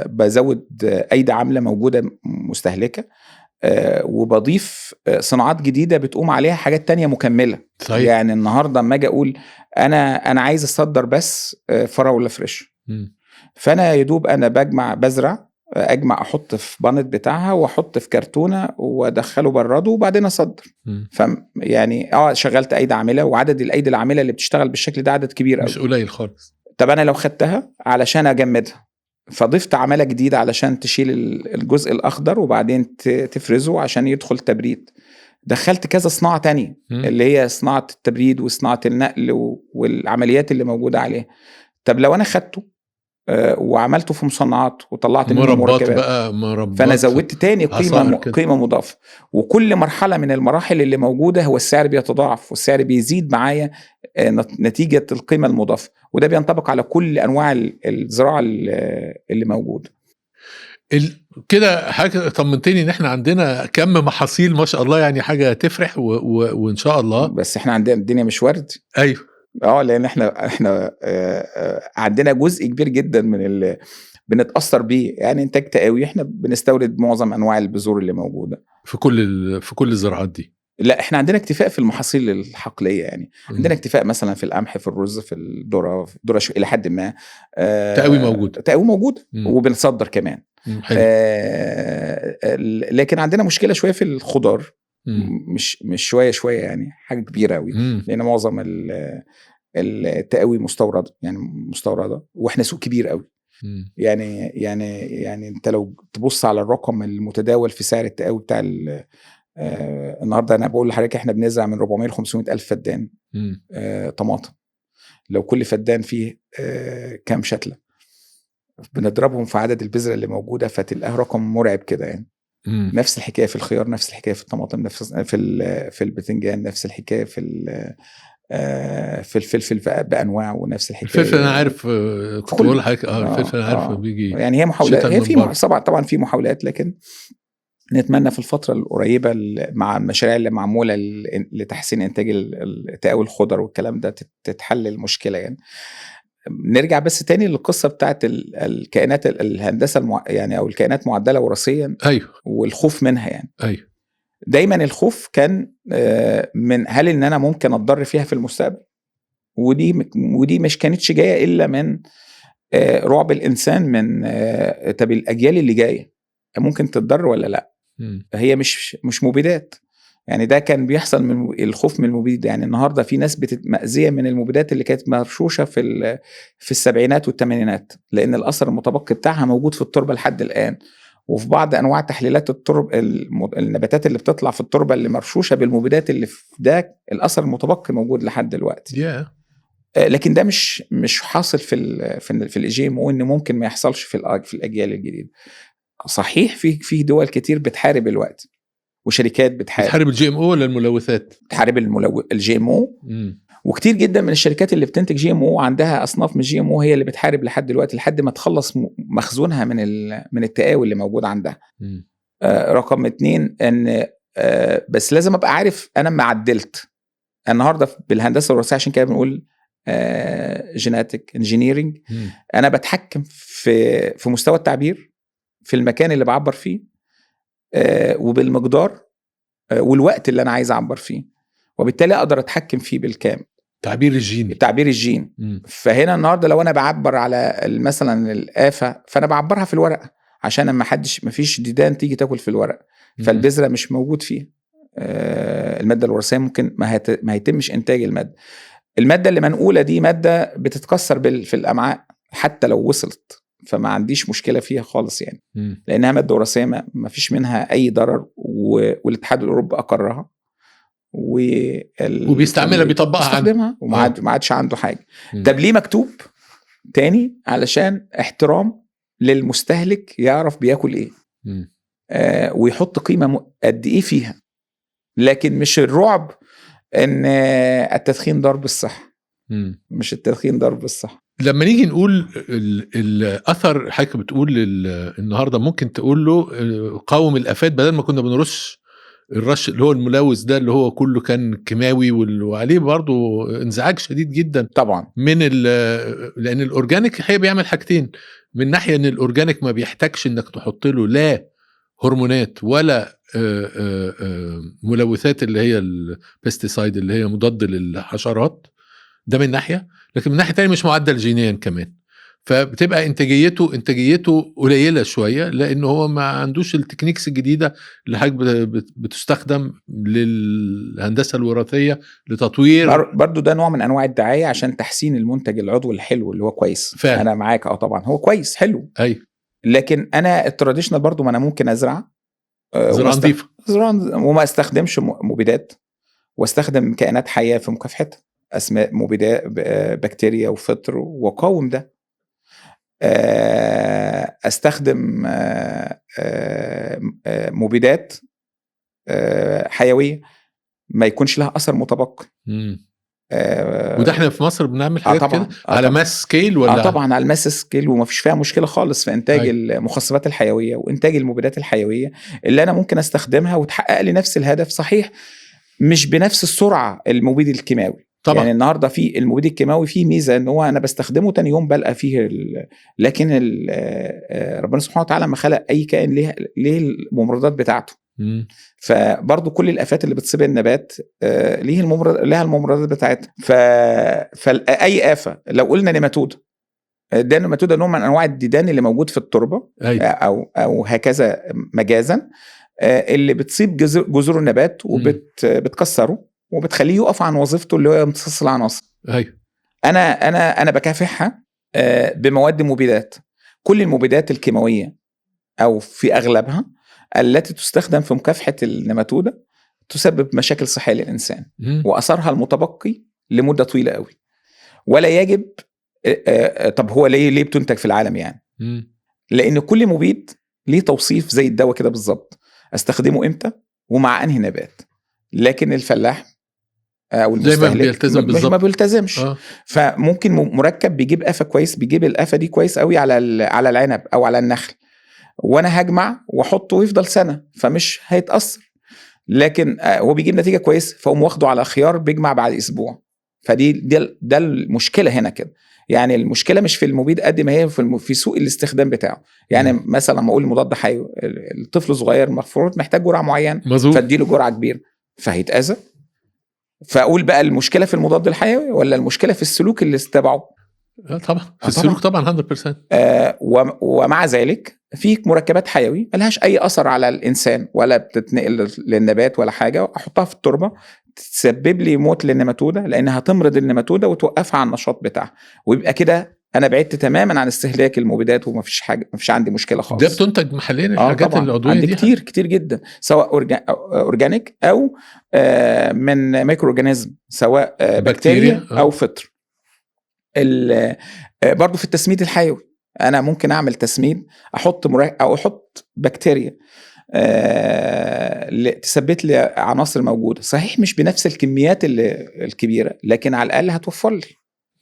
بزود أيدي عاملة موجودة مستهلكة، وبضيف صناعات جديدة بتقوم عليها حاجات تانية مكملة. صحيح. يعني النهاردة ما أجي أقول أنا عايز أصدر بس فراولة fresh، فانا يدوب انا بجمع، بزرع، اجمع، احط في punnet بتاعها واحط في كرتونة وادخله برده وبعدين اصدر. ف يعني شغلت ايدي عامله، وعدد الايدي العاملة اللي بتشتغل بالشكل ده عدد كبير قوي، مش قليل خالص. طب انا لو خدتها علشان اجمدها، فضفت عماله جديدة علشان تشيل الجزء الاخضر وبعدين تفرزه عشان يدخل تبريد، دخلت كذا صناعة تانية اللي هي صناعة التبريد وصناعة النقل والعمليات اللي موجودة عليها. طب لو انا خدته وعملته في مصنعات وطلعت منه مركبات بقى مربات، فانا زودت تاني قيمة مضافة. وكل مرحلة من المراحل اللي موجودة هو السعر بيتضاعف والسعر بيزيد معايا نتيجة القيمة المضافة، وده بينطبق على كل انواع الزراعة اللي موجودة. كده حاجة طمنتني ان احنا عندنا كم محاصيل ما شاء الله، يعني حاجة تفرح وان شاء الله. بس احنا عندنا الدنيا مش ورد. ايوه لان احنا عندنا جزء كبير جدا من اللي بنتاثر بيه، يعني انتاج تقاوي. احنا بنستورد معظم انواع البذور اللي موجودة في كل الزراعات دي. لا، احنا عندنا اكتفاء في المحاصيل الحقليه، يعني عندنا اكتفاء مثلا في القمح، في الرز، في الذرة، الى حد ما. تقاوي موجود، تقاوي موجود وبنصدر كمان. لكن عندنا مشكلة شوية في الخضار، مش شوية يعني حاجة كبيرة قوي، لان معظم التقاوي مستورده، يعني مستورده، واحنا سوق كبير قوي. يعني يعني يعني انت لو تبص على الرقم المتداول في سعر التقاوي بتاع النهارده، انا بقول لحضرتك احنا بنزرع من 400 ل 500 الف فدان طماطم. لو كل فدان فيه كام شتله، بنضربهم في عدد البذرة اللي موجودة، فتلقاه رقم مرعب كده يعني. نفس الحكاية في الخيار، نفس الحكاية في الطماطم، نفس في البتنجان، نفس الحكاية في الفلفل بانواعه، ونفس الحكاية الفلفل. انا عارف كنت بقول لحضرتك الفلفل انا عارف بيجي، يعني هي محاولات، هي في طبعا في محاولات، لكن نتمنى في الفترة القريبة مع المشاريع اللي معمولة لتحسين انتاج تقاوي الخضر والكلام ده تتحل المشكلة يعني. نرجع بس تاني للقصة بتاعت الكائنات الهندسة يعني أو الكائنات معدلة وراثيا. أيوه. والخوف منها يعني. أيوه. دايما الخوف كان من هل إن أنا ممكن أتضر فيها في المستقبل، ودي مش كانتش جاية إلا من رعب الإنسان من طب الأجيال اللي جاية ممكن تتضر ولا لأ. هي مش مبيدات يعني، ده كان بيحصل من الخوف من المبيد. يعني النهارده في ناس مأذية من المبيدات اللي كانت مرشوشه في السبعينات والثمانينات، لان الاثر المتبقي بتاعها موجود في التربة لحد الان، وفي بعض انواع تحليلات الترب النباتات اللي بتطلع في التربة اللي مرشوشه بالمبيدات اللي في ده الاثر المتبقي موجود لحد دلوقتي. لكن ده مش حاصل في ال GMO، ان ممكن ما يحصلش في الاجيال الجديدة. صحيح في دول كتير بتحارب الوقت، وشركات بتحارب ال GMO ولا الملوثات، بتحارب ال GMO. وكتير جدا من الشركات اللي بتنتج GMO عندها اصناف من GMO هي اللي بتحارب لحد دلوقتي، لحد ما تخلص مخزونها من التقاوي اللي موجود عندها. رقم 2 ان بس لازم ابقى عارف انا ما عدلت النهارده بالهندسة الوراثية، عشان كده بنقول genetic engineering. انا بتحكم في مستوى التعبير، في المكان اللي بعبر فيه، وبالمقدار، والوقت اللي انا عايز اعبر فيه، وبالتالي اقدر اتحكم فيه بالكامل. تعبير الجين، تعبير الجين. فهنا النهارده لو انا بعبر على مثلا الآفة، فانا بعبرها في الورقة عشان ما حدش، ما فيش ديدان تيجي تاكل في الورق، فالبذره مش موجود فيها المادة الوراثية، ممكن ما هيتمش انتاج المادة. المادة اللي منقوله دي مادة بتتكسر في الامعاء حتى لو وصلت، فما عنديش مشكلة فيها خالص يعني، لانها مادة وراثية ما فيش منها اي ضرر، والاتحاد الاوروبي اقرها وبيستعملها، بيطبقها عنده، وما عادش عنده حاجة. طب ليه مكتوب تاني؟ علشان احترام للمستهلك، يعرف بياكل ايه، ويحط قيمة قد ايه فيها، لكن مش الرعب ان التدخين ضرب الصحة. مش التدخين ضرب الصحة. لما نيجي نقول الاثر، حضرتك بتقول النهارده ممكن تقول له قاوم الافات، بدل ما كنا بنرش الرش اللي هو الملوث ده اللي هو كله كان كيماوي وعليه برضو انزعاج شديد جدا طبعا من لان ال organic الحقيقة بيعمل حاجتين. من ناحية ان ال organic ما بيحتاجش انك تحط له لا هرمونات ولا ملوثات اللي هي ال pesticide اللي هي مضاد للحشرات، ده من ناحية. لكن من ناحية تانية مش معدل جينيا كمان. فبتبقى انتاجيته قليله شوية، لان هو ما عندوش ال techniques الجديدة اللي حضرتك بتستخدم للهندسه الوراثية لتطوير. برضو ده نوع من انواع الدعاية عشان تحسين المنتج العضوي الحلو اللي هو كويس. فعلا. انا معاك، طبعا هو كويس حلو. ايوه. لكن انا ال traditional برضو ما انا ممكن ازرع زراعة نظيفة، زراعة وما استخدمش مبيدات، واستخدم كائنات حيه في مكافحتها، اسماء مبيدات، بكتيريا وفطر، وقاوم ده. استخدم مبيدات حيوية ما يكونش لها اثر متبقي. وده احنا في مصر بنعمل حاجات كده على mass scale ولا؟ طبعا على ال mass scale، وما فيش فيها مشكلة خالص في انتاج المخصبات الحيوية وانتاج المبيدات الحيوية اللي انا ممكن استخدمها وتحقق لي نفس الهدف. صحيح مش بنفس السرعة المبيد الكيماوي طبعا. يعني النهارده في المبيد الكيماوي فيه ميزة ان هو انا بستخدمه تاني يوم بلقى فيه لكن ربنا سبحانه وتعالى ما خلق اي كائن ليه الممرضات بتاعته. فبرضو كل الافات اللي بتصيب النبات ليه لها الممرضات بتاعتها. فاي افه، لو قلنا نيماتود، ده النيماتود نوع من انواع الديدان اللي موجود في التربة. أيوة. او هكذا مجازا، اللي بتصيب جذور النبات وبتكسره وبتخليه يقف عن وظيفته اللي هو امتصاص العناصر. ايوه. انا انا انا بكافحها بمواد مبيدات. كل المبيدات الكيماوية او في اغلبها التي تستخدم في مكافحة النماتوده تسبب مشاكل صحية للانسان، واثرها المتبقي لمدة طويلة قوي. ولا يجب. طب هو ليه بتنتج في العالم يعني؟ لان كل مبيد ليه توصيف زي الدواء كده بالظبط، استخدمه امتى ومع انهي نبات. لكن الفلاح او المستهلك بيلتزم بالظبط، ما بيلتزمش. فممكن مركب بيجيب آفة كويس، بيجيب الآفة دي كويس قوي على العنب او على النخل، وانا هجمع واحطه ويفضل سنة فمش هيتاثر. لكن هو بيجيب نتيجة كويس، فاقوم واخده على خيار بيجمع بعد اسبوع. فدي ده المشكلة هنا كده. يعني المشكلة مش في المبيد قد ما هي في سوء الاستخدام بتاعه. يعني مثلا لما اقول مضاد حيوي، الطفل صغير المفروض محتاج جرعة معينة، فاديله جرعة كبيرة فهيتاذى. فاقول بقى المشكلة في المضاد الحيوي ولا المشكلة في السلوك اللي اتبعه؟ طبعا في السلوك طبعا 100%. ومع ذلك في مركبات حيوي ملهاش اي اثر على الانسان ولا بتتنقل للنبات ولا حاجة، احطها في التربة تسبب لي موت للنماتوده، لانها تمرض النماتوده وتوقفها عن النشاط بتاعها، ويبقى كده انا بعدت تماما عن استهلاك المبيدات وما فيش حاجة، ما فيش عندي مشكلة خالص. ده بتنتج محليا الحاجات العضوية عندي دي كتير كتير جدا، سواء organic او من microorganism، سواء بكتيريا او فطر. برضو في التسميد الحيوي انا ممكن اعمل تسميد، احط او احط بكتيريا تثبت لي عناصر موجودة، صحيح مش بنفس الكميات الكبيرة، لكن على الاقل هتوفر لي.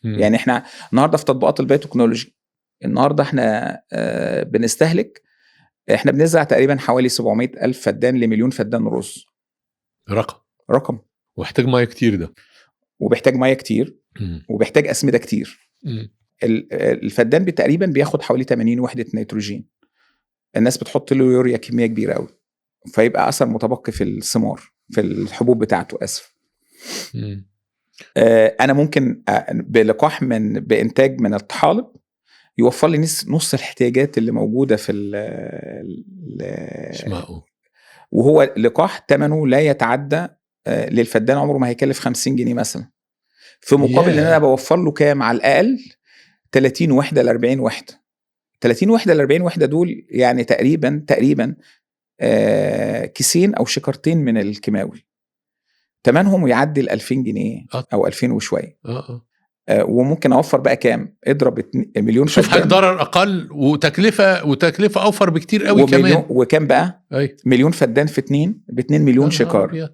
يعني احنا النهارده في تطبيقات ال biotechnology، النهارده احنا بنستهلك، احنا بنزرع تقريبا حوالي 700 ألف فدان لمليون فدان رز. رقم ومحتاج مية كتير ده، وبيحتاج مية كتير، وبيحتاج اسمده كتير. الفدان تقريبا بياخد حوالي 80 وحده نيتروجين. الناس بتحط له يوريا كمية كبيرة قوي، فيبقى اثر متبقي في الثمار، في الحبوب بتاعته، اسف. انا ممكن بلقاح من بانتاج من الطحالب يوفر لي نص الاحتياجات اللي موجودة في مش معقول. وهو لقاح ثمنه لا يتعدى للفدان عمره ما هيكلف 50 جنيه مثلا، في مقابل ان انا بوفر له كام؟ على الاقل 30 وحده ل 40 وحده. 30 وحده ل 40 وحده دول يعني تقريبا كيسين او شكرتين من الكيماوي، تمنهم يعدي ال 2000 جنيه او 2000 وشوية. وممكن اوفر بقى كام؟ اضرب مليون. شوف حاجة ضرر اقل وتكلفة اوفر بكتير قوي كمان. وكام بقى؟ مليون فدان في 2 ب 2 مليون شكاره.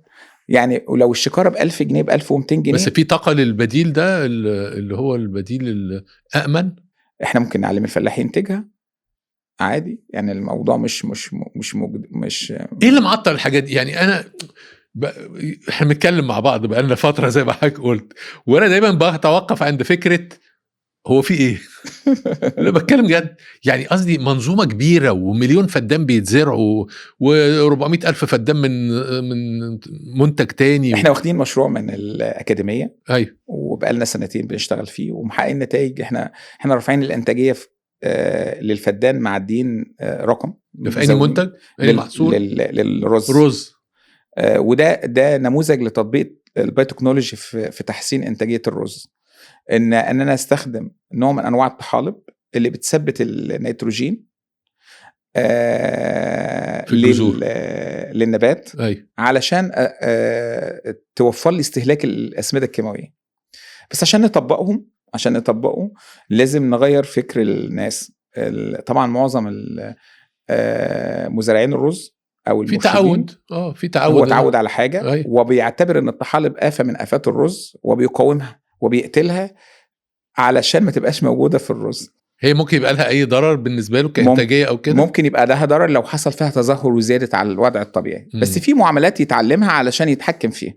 يعني ولو الشكاره ب 1000 جنيه ب 1200 جنيه. بس في طاقة للبديل ده اللي هو البديل الامن، احنا ممكن نعلم الفلاح ينتجها عادي. يعني الموضوع مش مش مش مش ايه اللي معطل الحاجات دي؟ يعني انا احنا بنتكلم مع بعض بقالنا فترة زي ما حضرتك قلت، وانا دايما بتوقف عند فكرة هو في ايه؟ انا بتكلم جد، يعني قصدي منظومة كبيرة ومليون فدان بيتزرعوا و400 الف فدان من منتج تاني. احنا واخدين مشروع من الاكاديمية، ايوه، وبقالنا سنتين بنشتغل فيه ومحققين نتائج. احنا رافعين الانتاجية في للفدان معديين رقم في اي منتج؟ اي محصول؟ للرز. رز. وده نموذج لتطبيق ال biotechnology في تحسين انتاجية الرز، ان انا استخدم نوع من انواع الطحالب اللي بتثبت النيتروجين في الجذور للنبات. أي. علشان توفر لي استهلاك الاسمده الكيماوية. بس عشان نطبقه لازم نغير فكر الناس. طبعا معظم مزارعين الرز او في تعود، في تعود، هو تعود على حاجة. أي. وبيعتبر ان الطحالب آفة من آفات الرز وبيقاومها وبيقتلها علشان ما تبقاش موجودة في الرز. هي ممكن يبقى لها اي ضرر بالنسبة له كانتاجيه او كده؟ ممكن يبقى لها ضرر لو حصل فيها تزهر وزادت على الوضع الطبيعي. بس في معاملات يتعلمها علشان يتحكم فيها.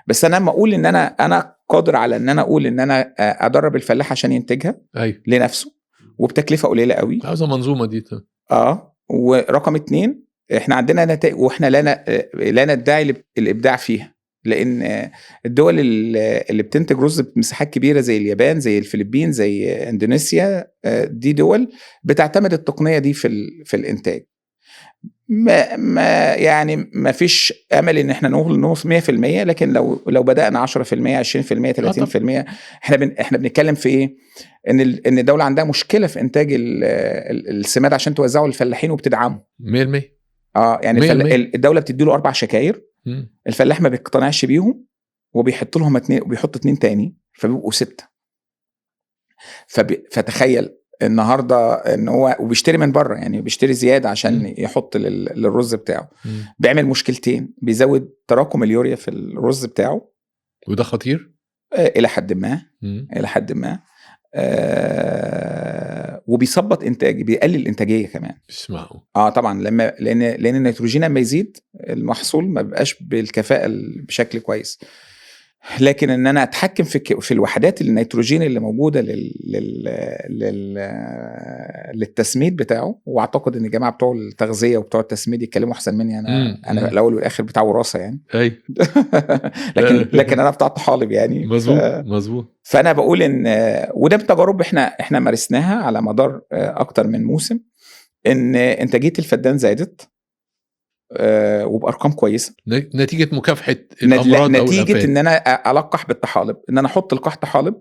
بس انا لما اقول ان انا قادر على ان انا اقول ان انا ادرب الفلاح عشان ينتجها. أيوه. لنفسه وبتكلفه قليله قوي. عاوزه منظومة دي. ورقم 2، احنا عندنا نتائج واحنا لا ندعي الابداع فيها، لان الدول اللي بتنتج رز بمساحات كبيرة زي اليابان، زي الفلبين، زي اندونيسيا، دي دول بتعتمد التقنية دي في الانتاج. ما يعني ما فيش امل ان احنا نقول 100%، لكن لو بدانا 10%، 20%، 30%. احنا بنتكلم في ايه؟ ان الدولة عندها مشكلة في انتاج السماد عشان توزعه للفلاحين وبتدعمه 100%. يعني 100%. الدولة بتدي له 4 شكاير، الفلاح ما بيقتنعش بيهم وبيحط لهم 2، وبيحط 2 تاني، فبيبقوا 6. فتخيل النهارده ان هو وبيشتري من بره، يعني بيشتري زيادة عشان يحط للرز بتاعه. بيعمل مشكلتين، بيزود تراكم اليوريا في الرز بتاعه، وده خطير الى حد ما، الى حد ما. وبيثبط انتاج، بيقلل الانتاجية كمان. اسمعوا. طبعا لما لان النيتروجين لما يزيد المحصول ما بيبقاش بالكفاءه بشكل كويس. لكن ان انا اتحكم في الوحدات النيتروجين اللي موجودة للتسميد بتاعه. واعتقد ان الجماعة بتوع التغذية وبتوع التسميد يتكلموا احسن مني. انا الاول والاخر بتاع وراثه يعني. اي. لكن انا بتاع طحالب يعني. مظبوط مظبوط. فانا بقول ان وده بتجارب احنا مارسناها على مدار اكتر من موسم، ان انتاجية الفدان زادت وبارقام كويسة نتيجة مكافحة الامراض، او نتيجة ان انا القح بالطحالب، ان انا احط لقاح طحالب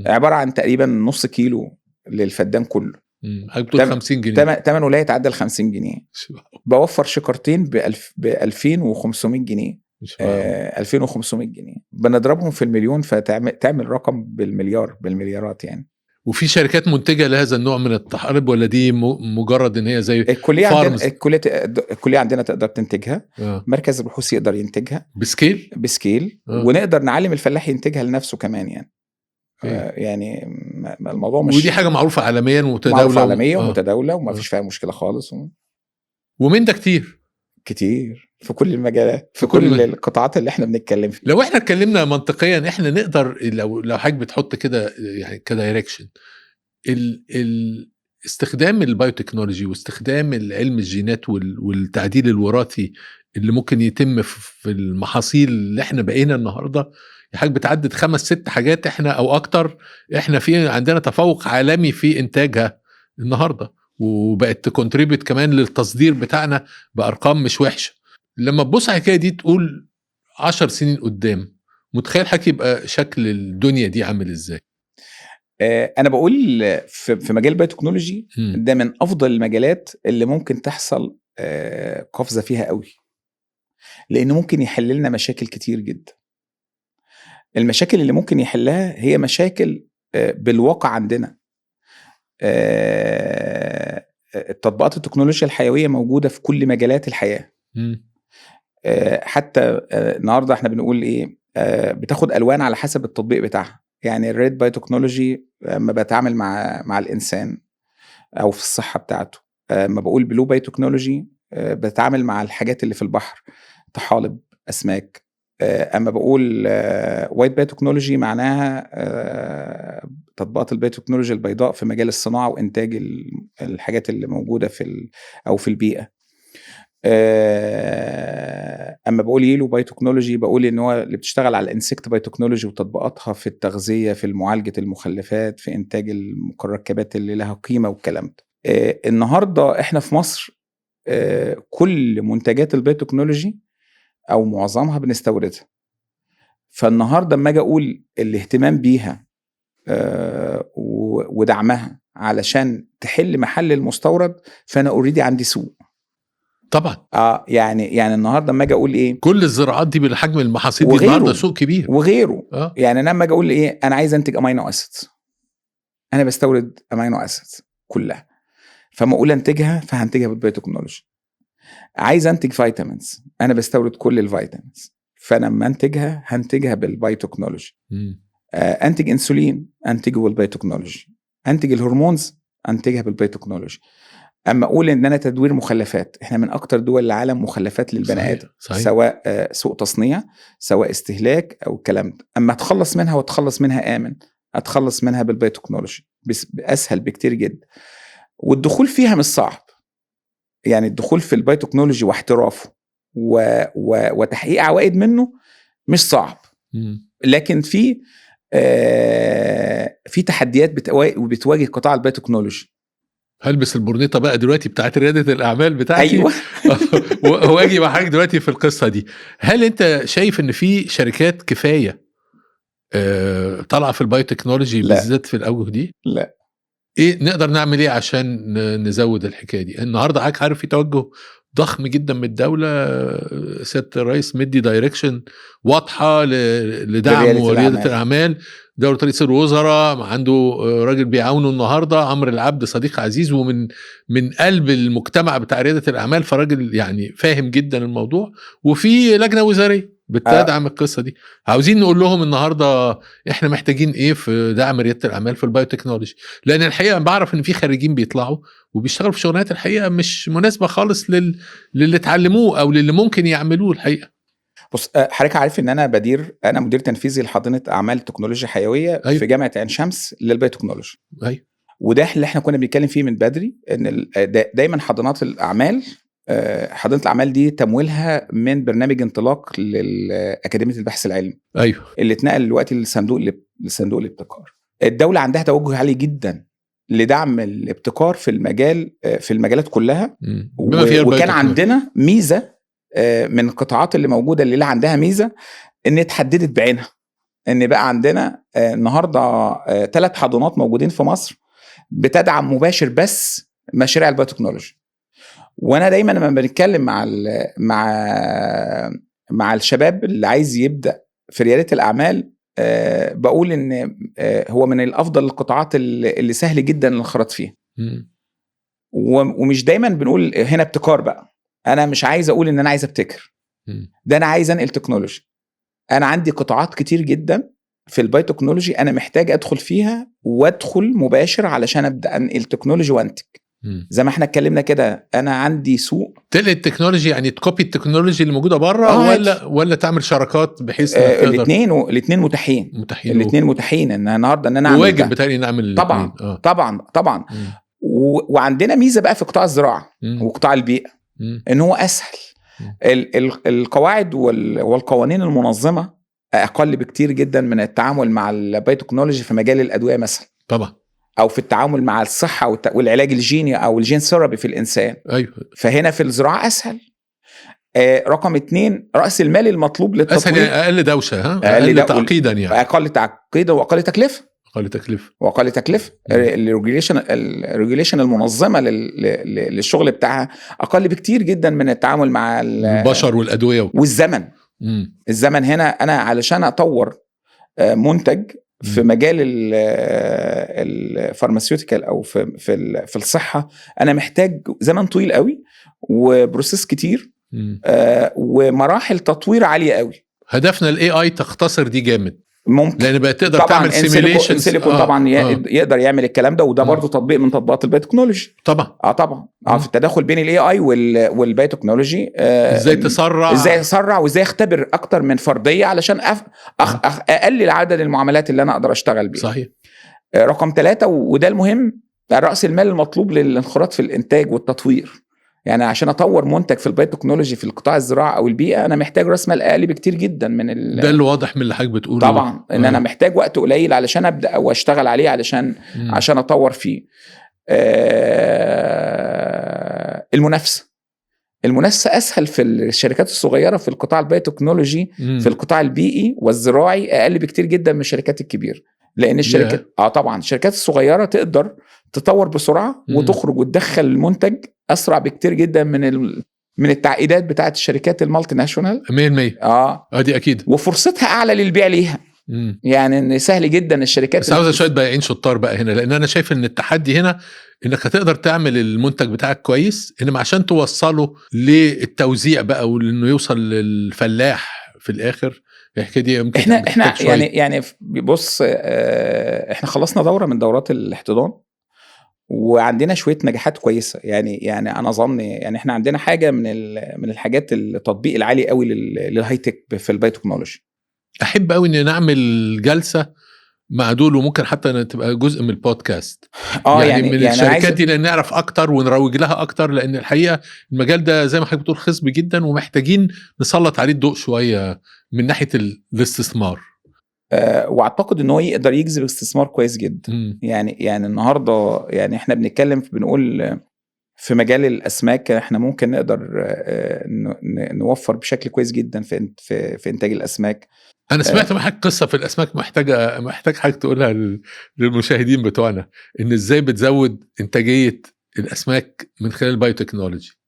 عبارة عن تقريبا نص كيلو للفدان كله. حضرتك 50 جنيه، ثمنه لا يتعدى 50 جنيه. بوفر شكرتين ب 2500 جنيه. 2500 جنيه بنضربهم في المليون، فتعمل رقم بالمليار، بالمليارات يعني. وفي شركات منتجه لهذا النوع من الطحالب، ولا دي مجرد ان هي زي الكلية عندنا؟ الكلية عندنا تقدر تنتجها. مركز البحوث يقدر ينتجها بسكيل، بسكيل. ونقدر نعلم الفلاح ينتجها لنفسه كمان يعني. يعني الموضوع مش، ودي حاجة معروفة عالميا ومتداوله، معروفة عالميا ومتداوله وما فيش فيها مشكلة خالص. ومن ده كتير كتير في كل المجالات، في كل القطاعات اللي احنا بنتكلم فيها. لو احنا اتكلمنا منطقيا احنا نقدر، لو حاجة بتحط كده يعني ك direction، استخدام ال biotechnology واستخدام العلم الجينات والتعديل الوراثي اللي ممكن يتم في المحاصيل اللي احنا بقينا النهارده، حاجة بتعدد 5-6 حاجات احنا او اكتر، احنا في عندنا تفوق عالمي في انتاجها النهارده، وبقت ت contribute كمان للتصدير بتاعنا بارقام مش وحشة. لما تبص على الحكاية دي تقول 10 سنين قدام، متخيل حضرتك يبقى شكل الدنيا دي عامل ازاي؟ انا بقول في مجال ال biotechnology ده من افضل المجالات اللي ممكن تحصل قفزه فيها قوي، لانه ممكن يحل لنا مشاكل كتير جدا. المشاكل اللي ممكن يحلها هي مشاكل بالواقع عندنا. التطبيقات التكنولوجيا الحيوية موجودة في كل مجالات الحياة. حتى النهارده احنا بنقول ايه، بتاخد الوان على حسب التطبيق بتاعها. يعني ال red biotechnology لما بتعامل مع الانسان او في الصحة بتاعته، لما بقول blue biotechnology بتعامل مع الحاجات اللي في البحر، طحالب، اسماك. اما بقول white biotechnology معناها تطبيقات ال biotechnology البيضاء في مجال الصناعة وانتاج الحاجات اللي موجودة في او في البيئة. اما بقول yellow biotechnology بقول ان هو اللي بتشتغل على ال insect biotechnology وتطبيقاتها في التغذيه، في معالجة المخلفات، في انتاج المركبات اللي لها قيمة والكلام ده. النهارده احنا في مصر كل منتجات ال biotechnology او معظمها بنستوردها. فالنهارده اما اجي اقول الاهتمام بيها ودعمها علشان تحل محل المستورد، فانا already عندي سوق. طبعا. يعني النهارده اما اجي اقول ايه، كل الزراعات دي بالحجم المحاصيل دي النهارده سوق كبير وغيره. يعني انا اما اجي اقول ايه، انا عايز انتج amino acids، انا بستورد amino acids كلها، فما اقول انتجها فهنتجها بال biotechnology. عايز انتج vitamins، انا بستورد كل ال vitamins، فانا لما انتجها هنتجها بال biotechnology. انتج انسولين انتجه بال biotechnology، انتج ال hormones انتجها بال biotechnology. اما اقول ان انا تدوير مخلفات، احنا من اكتر دول العالم مخلفات للبني ادم، سواء سوء تصنيع، سواء استهلاك او الكلام ده. اما اتخلص منها واتخلص منها امن، اتخلص منها بال biotechnology اسهل بكتير جدا. والدخول فيها مش صعب، يعني الدخول في ال biotechnology واحترافه وتحقيق عوائد منه مش صعب. لكن في تحديات بتواجه قطاع ال biotechnology. هلبس البرنيطه بقى دلوقتي بتاعت رياده الاعمال بتاعتي. ايوه. واجي مع حضرتك دلوقتي في القصة دي. هل انت شايف ان في شركات كفاية طالعه في ال biotechnology بالذات في الاوجه دي؟ لا. ايه نقدر نعمل ايه عشان نزود الحكاية دي؟ النهارده حضرتك عارف في توجه ضخم جدا من الدولة، سيادة الرئيس مدي direction واضحة لدعم ورياده الاعمال. دولة رئيس الوزراء عنده راجل بيعاونه النهارده، عمرو العبد، صديق عزيز ومن من قلب المجتمع بتاع رياده الاعمال، فراجل يعني فاهم جدا الموضوع. وفي لجنة وزارية بتدعم القصة دي. عاوزين نقول لهم النهارده احنا محتاجين ايه في دعم رياده الاعمال في ال biotechnology، لان الحقيقة بعرف ان في خريجين بيطلعوا وبيشتغلوا في شغلانات الحقيقة مش مناسبة خالص للي اتعلموه او للي ممكن يعملوه الحقيقة. بص، حضرتك عارف ان انا انا مدير تنفيذي لحاضنه اعمال تكنولوجيا حيوية. أيوه. في جامعه عين شمس لل biotechnology. ايوه. وده اللي احنا كنا بنتكلم فيه من بدري، ان دايما حاضنات الاعمال، حاضنة الاعمال دي تمويلها من برنامج انطلاق لاكاديميه البحث العلمي. ايوه. اللي اتنقل دلوقتي لصندوق الابتكار. الدولة عندها توجه عالي جدا لدعم الابتكار في المجال، في المجالات كلها. وكان عندنا ميزة من القطاعات اللي موجودة اللي لها عندها ميزة ان اتحددت بعينها، ان بقى عندنا النهارده 3 حاضنات موجودين في مصر بتدعم مباشر بس مشاريع ال biotechnology. وانا دايما لما بنتكلم مع الشباب اللي عايز يبدا في رياده الاعمال، بقول ان هو من الافضل القطاعات اللي سهل جدا الانخراط فيها. ومش دايما بنقول هنا ابتكار بقى، انا مش عايز اقول ان انا عايز ابتكر، ده انا عايز انقل technology. انا عندي قطاعات كتير جدا في ال biotechnology انا محتاج ادخل فيها وادخل مباشر علشان ابدا انقل technology وانتج. زي ما احنا اتكلمنا كده، انا عندي سوق. تنقل ال technology يعني ت copy ال technology اللي موجودة بره، ولا تعمل شراكات بحيث الاثنين متاحين. الاثنين متاحين. ان النهارده ان انا اعمل واجب بتاعي نعمل طبعا. طبعا طبعا. وعندنا ميزة بقى في قطاع الزراعة وقطاع البيئة، ان هو اسهل. القواعد والقوانين المنظمة اقل بكتير جدا من التعامل مع ال biotechnology في مجال الادوية مثلا. طبعا. او في التعامل مع الصحة والعلاج الجيني او ال gene therapy في الانسان. ايوه. فهنا في الزراعة اسهل. رقم 2، راس المال المطلوب للتطوير اسهل، يعني اقل دوشه، ها، اقل تعقيدا، يعني اقل تعقيدا واقل تكلفة. واقل تكلفة. ال regulation المنظمة للشغل بتاعها اقل بكتير جدا من التعامل مع البشر والادوية والزمن. الزمن هنا انا علشان اطور منتج في مجال ال pharmaceutical او في الصحة، انا محتاج زمن طويل قوي و process كتير ومراحل تطوير عالية قوي. هدفنا ال AI تختصر دي جامد ممكن، لان بقى تقدر تعمل simulation. in silico طبعا يقدر يعمل الكلام ده، وده برضو تطبيق من تطبيقات ال biotechnology. طبعا. طبعا. في التداخل بين ال AI وال biotechnology، ازاي تسرع، ازاي اسرع، وازاي اختبر اكتر من فرضية علشان اقلل عدد المعاملات اللي انا اقدر اشتغل بيها. صحيح. رقم 3، وده المهم، راس المال المطلوب للانخراط في الانتاج والتطوير. يعني عشان اطور منتج في ال biotechnology في القطاع الزراعي او البيئة، انا محتاج راس مال اقل بكتير جدا من ده اللي واضح من اللي حضرتك بتقوله. طبعا ان انا محتاج وقت قليل علشان ابدا واشتغل عليه، علشان عشان اطور فيه. المنافسة اسهل في الشركات الصغيرة في القطاع ال biotechnology، في القطاع البيئي والزراعي اقل بكتير جدا من الشركات الكبيرة، لان الشركات طبعا الشركات الصغيرة تقدر تطور بسرعة وتخرج وتدخل المنتج اسرع بكتير جدا من التعقيدات بتاعه الشركات ال multinational. 100%. دي اكيد، وفرصتها اعلى للبيع ليها. يعني ان سهل جدا الشركات. بس عاوزه شوية بائعين شطار بقى هنا، لان انا شايف ان التحدي هنا انك هتقدر تعمل المنتج بتاعك كويس، انما عشان توصله للتوزيع بقى وانه يوصل للفلاح في الاخر، الحكاية دي يمكن احنا يعني بص، احنا خلصنا دوره من دورات الاحتضان وعندنا شوية نجاحات كويسة. يعني انا ظني يعني احنا عندنا حاجة من الحاجات التطبيق العالي قوي لل high tech في ال biotechnology. احب قوي ان نعمل جلسه مع دول، وممكن حتى تبقى جزء من البودكاست. يعني من الشركات دي، لان نعرف اكتر ونروج لها اكتر، لان الحقيقة المجال ده زي ما حضرتك بتقول خصب جدا، ومحتاجين نسلط عليه الضوء شوية من ناحية الاستثمار. واعتقد ان هو يقدر يجذب استثمار كويس جدا. يعني النهارده يعني احنا بنتكلم بنقول في مجال الاسماك احنا ممكن نقدر نوفر بشكل كويس جدا في في انتاج الاسماك. انا سمعت معاك قصة في الاسماك محتاج حاجة تقولها للمشاهدين بتوعنا، ان ازاي بتزود انتاجية الاسماك من خلال ال biotechnology.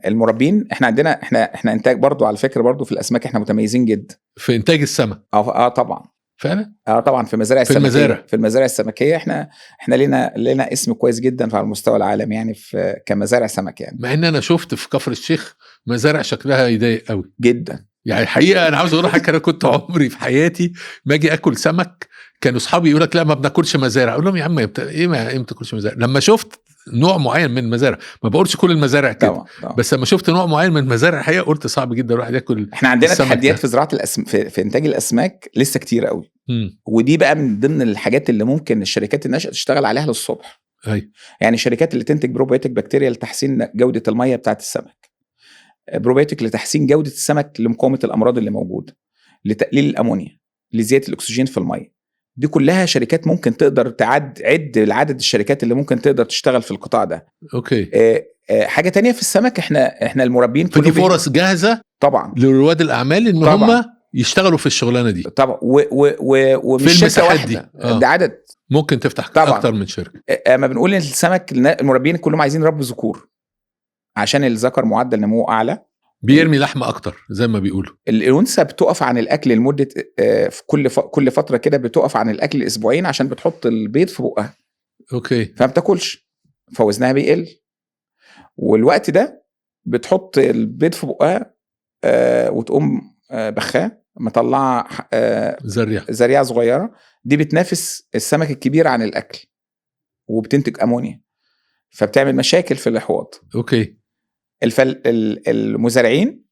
المربين احنا عندنا احنا انتاج برضو على فكرة، برضو في الاسماك احنا متميزين جدا في انتاج السمك. طبعا فعلا. طبعا في المزارع السمكيه، في المزارع السمكيه احنا لنا اسم كويس جدا على المستوى العالمي، يعني في كمزارع سمك. يعني مع ان انا شفت في كفر الشيخ مزارع شكلها يضايق قوي جدا. يعني الحقيقة انا عاوز اقول لحضرتك، انا كنت عمري في حياتي ما اجي اكل سمك، كانوا اصحابي يقول لك لا ما بناكلش مزارع، اقول لهم يا عم ايه ما بتاكلش مزارع؟ لما شفت نوع معين من المزارع، ما بقولش كل المزارع كده طبعا. بس لما شفت نوع معين من المزارع الحقيقة قلت صعب جدا الواحد ياكل. احنا عندنا تحديات في زراعة في انتاج الاسماك لسه كتير قوي. ودي بقى من ضمن الحاجات اللي ممكن الشركات الناشئة تشتغل عليها للصبح. أي. يعني الشركات اللي تنتج بروبيوتيك بكتيريا لتحسين جوده المية بتاعه السمك، بروبيوتيك لتحسين جوده السمك لمقاومة الامراض اللي موجودة، لتقليل الامونيا، لزيادة الاكسجين في المية، دي كلها شركات ممكن تقدر تعد العدد الشركات اللي ممكن تقدر تشتغل في القطاع ده. okay. حاجة تانية في السمك، احنا المربين كلهم، فدي فرص جاهزة طبعا لرواد الاعمال ان هم يشتغلوا في الشغلانة دي طبعا، ومش شركة واحدة، ده عدد ممكن تفتح طبعا اكتر من شركة. اما بنقول ان السمك المربين كلهم عايزين يربوا ذكور عشان الذكر معدل نموه اعلى، بيرمي لحمه اكتر زي ما بيقولوا. الانثى بتقف عن الاكل لمدة في كل فترة كده، بتقف عن الاكل اسبوعين عشان بتحط البيض في بقها. okay. فما بتاكلش، فوزنها بيقل، والوقت ده بتحط البيض في بقها وتقوم بخاه مطلعه زريعه صغيرة، دي بتنافس السمك الكبير عن الاكل وبتنتج امونيا، فبتعمل مشاكل في الاحواض. okay. المزارعين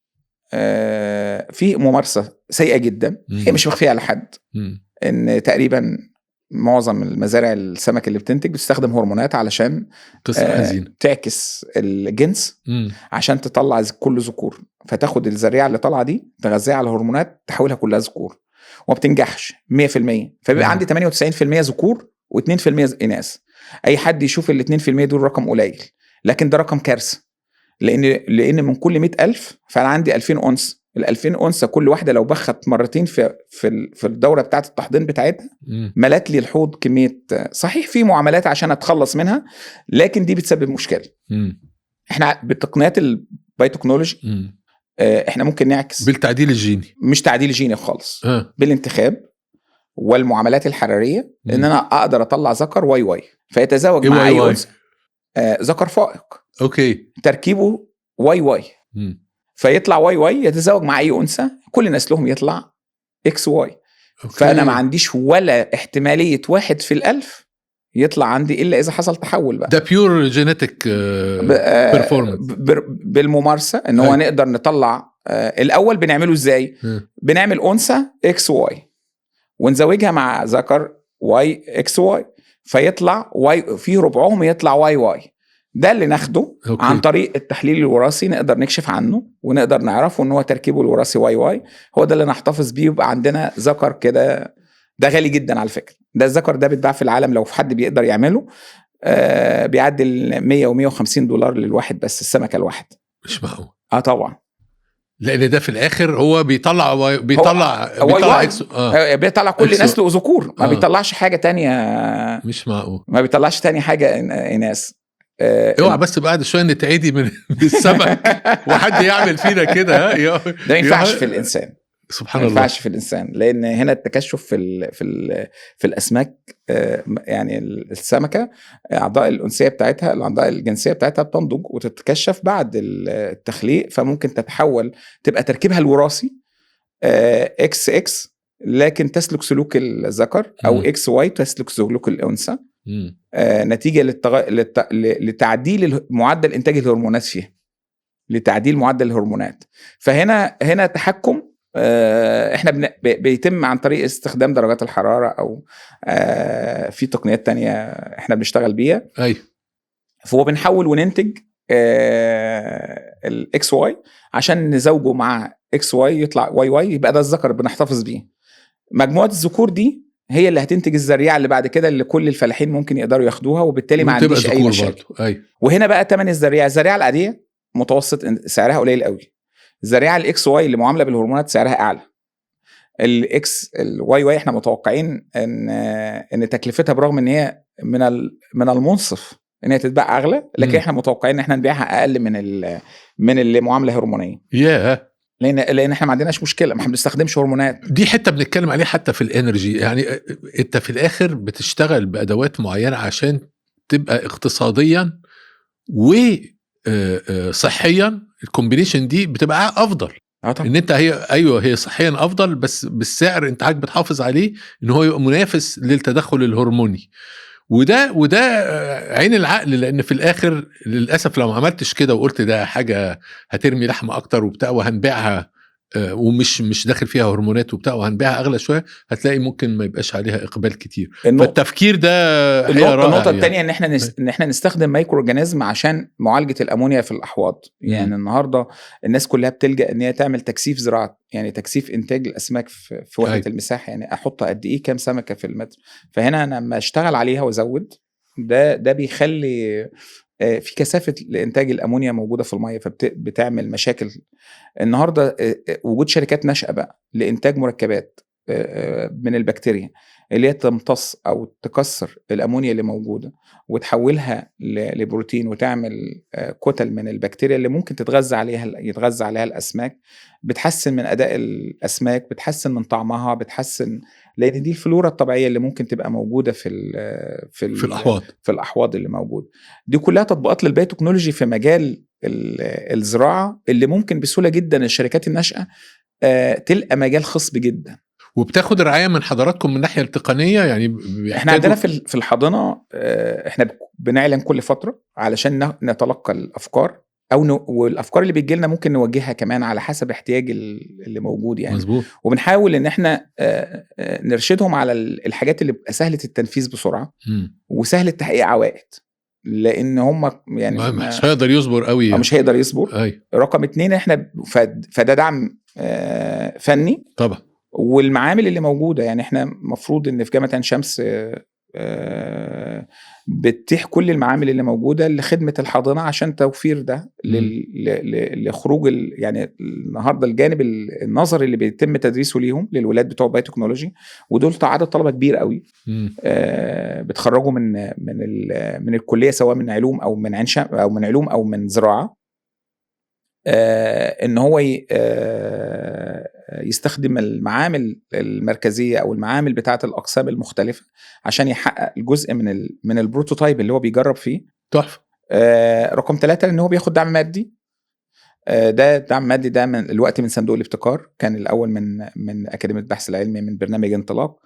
في ممارسة سيئة جدا، هي مش مخفية على حد، ان تقريبا معظم المزارع السمك اللي بتنتج بتستخدم هرمونات علشان تعكس الجنس، عشان تطلع كل ذكور، فتاخد الزريعة اللي طالعة دي تغذيها على الهرمونات تحولها كلها ذكور، وما بتنجحش 100%، فبيبقى عندي 98% ذكور و2% إناث. أي حد يشوف ال 2% دول رقم قليل، لكن ده رقم كارثة، لان من كل 100,000 فانا عندي 2000 انثى، ال 2000 انثى كل واحدة لو بخت مرتين في في الدورة بتاعه التحضير بتاعتها ملت لي الحوض كمية. صحيح في معاملات عشان اتخلص منها، لكن دي بتسبب مشكلة. احنا بالتقنيات ال biotechnology احنا ممكن نعكس بالتعديل الجيني، مش تعديل جيني خالص، بالانتخاب والمعاملات الحرارية، ان انا اقدر اطلع ذكر YY فيتزاوج مع اي انثى، ذكر فائق. okay. تركيبه YY، فيطلع YY يتزاوج مع اي انثى، كل نسلهم يطلع XY. فانا ما عنديش ولا احتمالية 1 في 1000 يطلع عندي الا اذا حصل تحول بقى. ده pure genetic performance بالممارسة، ان هو نقدر نطلع. الاول بنعمله ازاي؟ بنعمل انثى XY ونزوجها مع ذكر Y XY، فيطلع Y في ربعهم يطلع YY. ده اللي ناخده. okay. عن طريق التحليل الوراثي نقدر نكشف عنه ونقدر نعرفه ان هو تركيبه الوراثي YY، هو ده اللي نحتفظ بيه، ويبقى عندنا ذكر كده. ده غالي جدا على فكرة، ده الذكر ده بيتباع في العالم لو في حد بيقدر يعمله بيعدل 100 و150 دولار للواحد، بس السمكة الواحد. مش معقول. طبعا، لان ده في الاخر هو بيطلع بيطلع هو X. بيطلع كل نسله ذكور، ما بيطلعش حاجة تانية. مش معقول، ما بيطلعش تاني حاجة اناث. اوعى بس بعد شوية نتعدي من السمك وحد يعمل فينا كده. ده ما ينفعش في الانسان. سبحان الله، ما ينفعش في الانسان، لان هنا التكشف في في في الاسماك، يعني السمكة اعضاء الانثيه بتاعتها، الاعضاء الجنسية بتاعتها بتنضج وتتكشف بعد التخليق، فممكن تتحول تبقى تركيبها الوراثي XX لكن تسلك سلوك الذكر، او XY تسلك سلوك الانثى، نتيجة لتعديل معدل انتاج الهرمونات فيها، لتعديل معدل الهرمونات. فهنا تحكم احنا بيتم عن طريق استخدام درجات الحرارة، او في تقنيات تانية احنا بنشتغل بيها. ايوه، فهو بنحول وننتج ال XY عشان نزوجه مع XY يطلع YY، يبقى ده الذكر بنحتفظ بيه. مجموعة الذكور دي هي اللي هتنتج الزريعة اللي بعد كده، اللي كل الفلاحين ممكن يقدروا ياخدوها، وبالتالي ما عنديش اي مشاكل. أيوة. وهنا بقى ثمن الزريعة، الزريعة العادية متوسط سعرها قليل قوي. الزريعه ال XY اللي معاملة بالهرمونات سعرها اعلى. ال X ال YY احنا متوقعين ان تكلفتها، برغم ان هي من المنصف ان هي تتباع اغلى، لكن احنا متوقعين ان احنا نبيعها اقل من اللي معاملة هرمونيه. ياه، لان احنا ما عندناش مشكلة، ما احنا بنستخدمش هرمونات. دي حتة بنتكلم عليها حتى في ال energy، يعني انت في الاخر بتشتغل بادوات معينة عشان تبقى اقتصاديا و صحيا. ال combination دي بتبقى افضل. ان انت هي ايوه هي صحيا افضل، بس بالسعر انت حاجة بتحافظ عليه ان هو يبقى منافس للتدخل الهرموني، وده عين العقل. لان في الاخر للاسف لو ما عملتش كده وقلت ده حاجة هترمي لحمه اكتر وبتاع وهنبيعها ومش مش داخل فيها هرمونات وبتاع وهنبيعها اغلى شوية، هتلاقي ممكن ما يبقاش عليها اقبال كتير. فالتفكير ده النقطة الثانية يعني. ان احنا نستخدم microorganism عشان معالجة الامونيا في الاحواض. يعني النهارده الناس كلها بتلجا ان هي تعمل تكثيف زراعة، يعني تكثيف انتاج الاسماك في وحده المساحة، يعني احط قد ايه كام سمكة في المتر. فهنا انا لما اشتغل عليها وازود ده بيخلي في كثافة لإنتاج الأمونيا موجودة في المية، فبتعمل مشاكل. النهاردة وجود شركات ناشئة بقى لإنتاج مركبات من البكتيريا اللي هي تمتص أو تكسر الأمونيا اللي موجودة وتحولها لبروتين، وتعمل كتل من البكتيريا اللي ممكن يتغذى عليها الأسماك، بتحسن من أداء الأسماك، بتحسن من طعمها، بتحسن، لأن دي الفلورة الطبيعية اللي ممكن تبقى موجودة في في الأحواض، في الأحواض اللي موجودة دي. كلها تطبيقات لل biotechnology في مجال الزراعة اللي ممكن بسهولة جدا الشركات الناشئة تلقى مجال خصب جدا. وبتاخد رعاية من حضراتكم من الناحية التقنية؟ يعني احنا عندنا في الحاضنة احنا بنعلن كل فترة علشان نتلقى الافكار، او والافكار اللي بتجي لنا ممكن نوجهها كمان على حسب احتياج اللي موجود يعني. مظبوط. وبنحاول ان احنا نرشدهم على الحاجات اللي بتبقى سهلة التنفيذ بسرعة وسهلة تحقيق عوائد، لان هم يعني مش هيقدر يصبر قوي يعني. مش هيقدر يصبر. أي. رقم 2 احنا فده دعم فني طبعا، والمعامل اللي موجودة. يعني احنا مفروض ان في جامعه عين شمس بتتيح كل المعامل اللي موجودة لخدمة الحاضنة عشان توفير ده لخروج يعني النهارده الجانب النظري اللي بيتم تدريسه ليهم للولاد بتوع biotechnology، ودول عدد طلبه كبير قوي بتخرجوا من من من الكلية، سواء من علوم او من عين شمس او من علوم او من زراعة، ان هو يستخدم المعامل المركزية او المعامل بتاعه الاقسام المختلفة عشان يحقق الجزء من ال prototype اللي هو بيجرب فيه. تحفة. رقم 3 ان هو بياخد دعم مادي. ده دعم مادي ده من الوقت من صندوق الابتكار، كان الاول من اكاديمية البحث العلمي من برنامج انطلاق.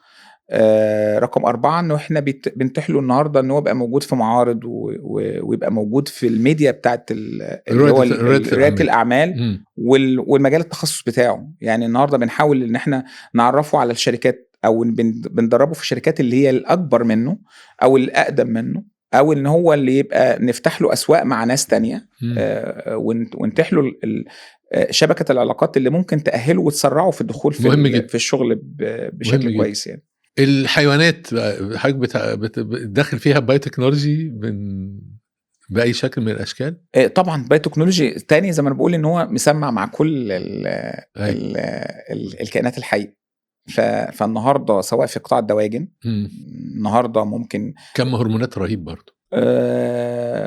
رقم 4 انه احنا بنتيح له النهارده ان هو يبقى موجود في معارض ويبقى موجود في الميديا بتاعت اللي هو رياده الاعمال والمجال التخصص بتاعه. يعني النهارده بنحاول ان احنا نعرفه على الشركات، او بندربه في الشركات اللي هي الاكبر منه او الاقدم منه، او ان هو اللي يبقى نفتح له اسواق مع ناس تانية، ونتيح له شبكة العلاقات اللي ممكن تاهله وتسرعه في الدخول في مهم جدا. في الشغل بشكل كويس يعني. الحيوانات حضرتك داخل فيها biotechnology من باي شكل من الاشكال؟ طبعا biotechnology تاني زي ما انا بقول ان هو مسمع مع كل ال ال ال الكائنات الحية. فالنهارده سواء في قطاع الدواجن، النهارده ممكن كم هرمونات رهيب برضه.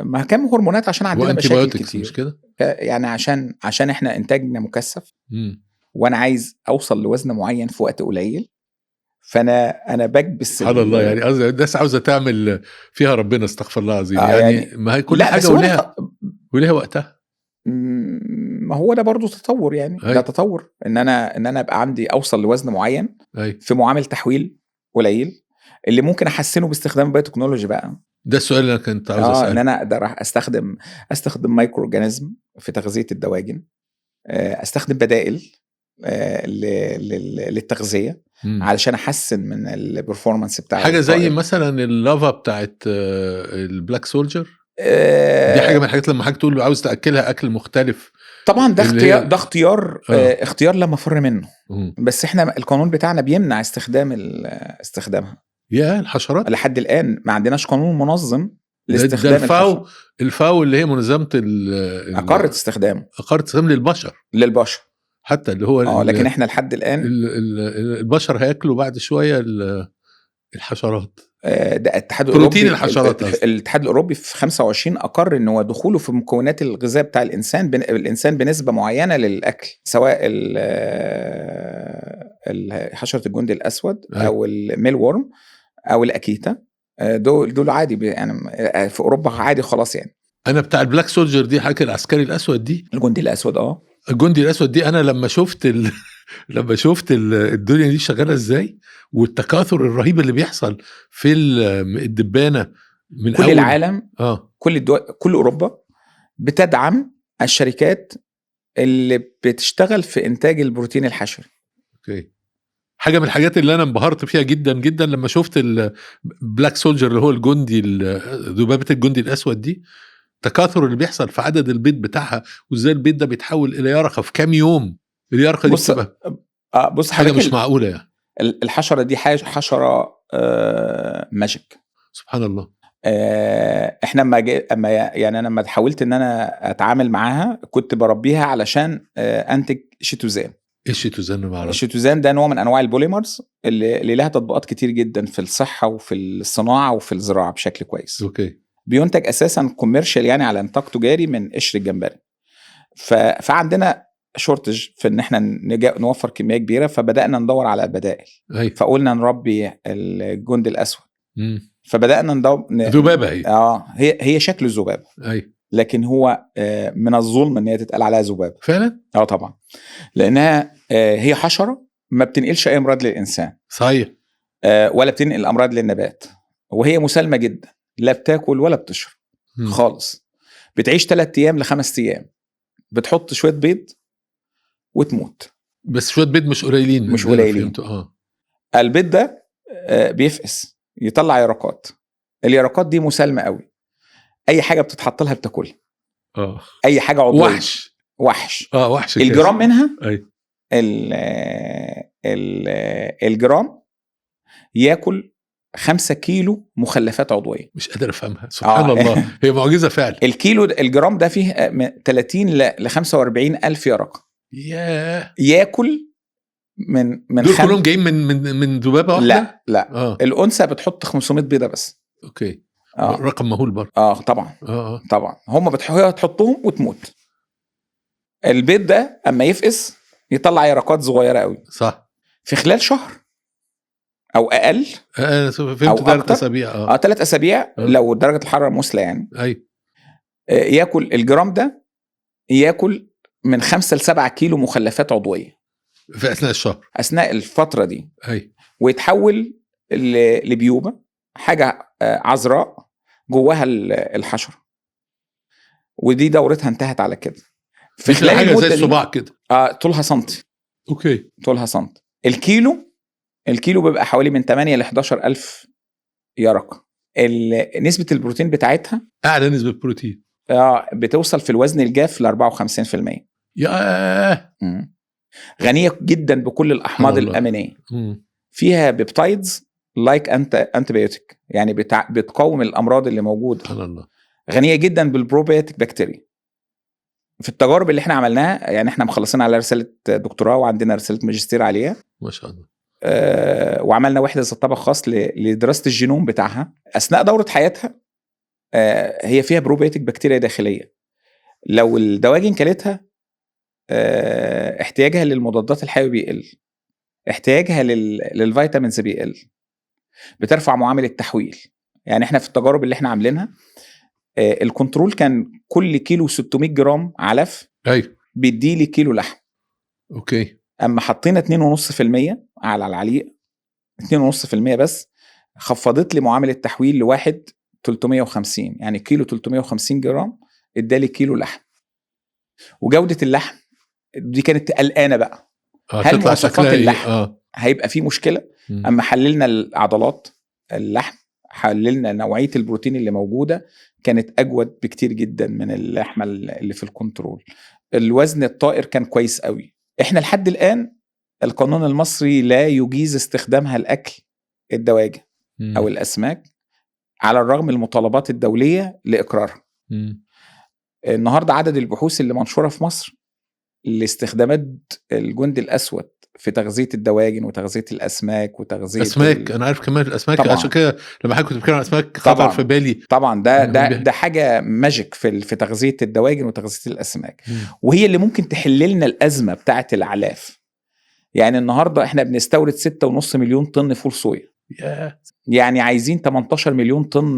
ما كم هرمونات عشان عندنا مشاكل كتير، مش كده؟ يعني عشان احنا انتاجنا مكثف، وانا عايز اوصل لوزن معين في وقت قليل، فانا بكبس. سبحان الله، يعني قصدي الناس عاوزه تعمل فيها ربنا، استغفر الله العظيم. يعني ما هي كل حاجة ولها وقتها. ما هو ده برضو تطور يعني. ده تطور ان انا ابقى عندي اوصل لوزن معين في معامل تحويل قليل، اللي ممكن احسنه باستخدام ال biotechnology بقى. ده السؤال اللي انا كنت عاوز اساله، ان انا اقدر استخدم microorganism في تغذية الدواجن، استخدم بدائل للتغذيه علشان احسن من ال performance بتاع حاجة زي مثلا ال larva بتاعت ال black soldier. دي حاجة من الحاجات لما حضرتك تقول عاوز تاكلها اكل مختلف. طبعا ده اختيار، ده اختيار اختيار لا مفر منه. بس احنا القانون بتاعنا بيمنع استخدامها. يا الحشرات لحد الان ما عندناش قانون منظم لاستخدام الفاو اللي هي منظمة اقرت استخدامه، اقرت استخدام للبشر حتى اللي هو لكن احنا لحد الان البشر هياكلوا بعد شوية الحشرات. ده الاتحاد الاوروبي، بروتين الحشرات. الاتحاد الاوروبي في 25 اقر ان هو دخوله في مكونات الغذاء بتاع الانسان بنسبة معينة للاكل، سواء حشرة الجندي الاسود او ال mealworm او الاكيتا، دول عادي يعني في اوروبا عادي خلاص يعني. انا بتاع ال black soldier دي، حاجة العسكري الاسود دي، الجندي الاسود. الجندي الاسود دي انا لما شفت الدنيا دي شغالة ازاي، والتكاثر الرهيب اللي بيحصل في الدبانه من كل العالم. كل الدول، كل اوروبا بتدعم الشركات اللي بتشتغل في انتاج البروتين الحشري. okay. حاجة من الحاجات اللي انا انبهرت فيها جدا جدا لما شفت ال black soldier اللي هو الجندي، ذبابة الجندي الاسود دي، التكاثر اللي بيحصل في عدد البيض بتاعها، وازاي البيض ده بيتحول الى يرقه في كام يوم. اليرقه دي بتبقى بص حاجة مش معقولة يعني. الحشرة دي حشرة magic، سبحان الله. احنا اما يعني انا لما حاولت ان انا اتعامل معاها كنت بربيها علشان انتج شيتوزان. ايه الشيتوزان؟ ما اعرفش. الشيتوزان ده نوع من انواع ال polymers اللي لها تطبيقات كتير جدا في الصحة وفي الصناعة وفي الزراعة بشكل كويس. okay. بينتج اساسا commercial يعني على نطاق تجاري من قشر الجمبري. فعندنا shortage في ان احنا نوفر كمية كبيرة، فبدانا ندور على بدائل. فقلنا نربي الجند الاسود. فبدانا ندور ذبابة. هي هي شكل الذبابة. ايوه، لكن هو من الظلم ان هي تتقال عليها ذبابة فعلا. طبعا، لانها هي حشرة ما بتنقلش اي امراض للانسان. صحيح. ولا بتنقل امراض للنبات، وهي مسالمه جدا، لا بتاكل ولا بتشرب خالص. بتعيش 3 ايام ل5 ايام، بتحط شوية بيض وتموت. بس شوية بيض مش قليلين، مش قليلين. البيض ده بيفقس، يطلع يرقات. اليرقات دي مسالمه قوي، اي حاجة بتتحط لها بتاكلها. اي حاجة عضوية. وحش. وحش. الجرام منها. أي. الجرام ياكل 5 كيلو مخلفات عضوية. مش قادر افهمها، سبحان الله. هي معجزه فعلا. الكيلو الجرام ده فيه 30 ل 45 الف يرقه. ياه. ياكل من دول كلهم جايين من ذبابة واحدة؟ لا. الانثى بتحط 500 بيضة بس. okay. رقم مهول برضه. طبعا. طبعا هم تحطهم وتموت. البيض ده اما يفقس يطلع يرقات صغيرة قوي. صح. في خلال شهر او اقل. انا فهمت. 3 اسابيع. 3 اسابيع لو درجه الحرارة مثلى يعني. ايوه. ياكل الجرام ده، ياكل من 5 ل 7 كيلو مخلفات عضوية في اثناء الشهر، اثناء الفترة دي. ايوه. ويتحول لبيوبه، حاجة عذراء جواها الحشرة، ودي دورتها انتهت على كده. في خلال حاجة زي الصباع كده. طولها سنتي. okay. طولها سنتي. الكيلو بيبقى حوالي من 8 ل 11 ألف يرقة. نسبه البروتين بتاعتها اعلى نسبه بروتين بتوصل في الوزن الجاف ل 54%. ياه. غنية جدا بكل الاحماض الامينية. فيها peptides like antibiotic، يعني بتقاوم الامراض اللي موجودة. سبحان الله. غنية جدا بال probiotic bacteria. في التجارب اللي احنا عملناها، يعني احنا مخلصين على رسالة دكتوراه وعندنا رسالة ماجستير عليها ما شاء الله. وعملنا وحده ذات طابع خاص لدراسة الجينوم بتاعها اثناء دوره حياتها. هي فيها probiotic bacteria داخلية، لو الدواجن كلتها احتياجها للمضادات الحيوية بيقل، احتياجها لل vitamins بيقل، بترفع معامل التحويل. يعني احنا في التجارب اللي احنا عاملينها ال control كان كل كيلو 600 جرام علف ايوه بيدي لي كيلو لحم. okay. اما حطينا 2.5% على العليق، 2.5% بس، خفضت لي معامل التحويل لواحد 350، يعني كيلو 350 جرام ادالي كيلو لحم. وجودة اللحم دي كانت قلقانة بقى، هل مواصفات اللحم هيبقى فيه مشكلة؟ اما حللنا العضلات اللحم، حللنا نوعية البروتين اللي موجودة، كانت أجود بكتير جدا من اللحمة اللي في ال control. الوزن الطائر كان كويس قوي. احنا لحد الآن القانون المصري لا يجيز استخدامها الأكل الدواجن أو الأسماك، على الرغم من المطالبات الدولية لإقرارها. النهاردة عدد البحوث اللي منشورة في مصر لاستخدامات الجند الأسود في تغذية الدواجن وتغذية الأسماك وتغذية أسماك. أنا عارف كمان الأسماك طبعًا. عشان كده لما حضرتك كنت بتتكلم عن الأسماك خطر في بالي. طبعا ده حاجة magic في تغذية الدواجن وتغذية الأسماك. وهي اللي ممكن تحل لنا الأزمة بتاعة الأعلاف. يعني النهاردة احنا بنستورد 6.5 مليون طن فول صويا. يعني عايزين 18 مليون طن،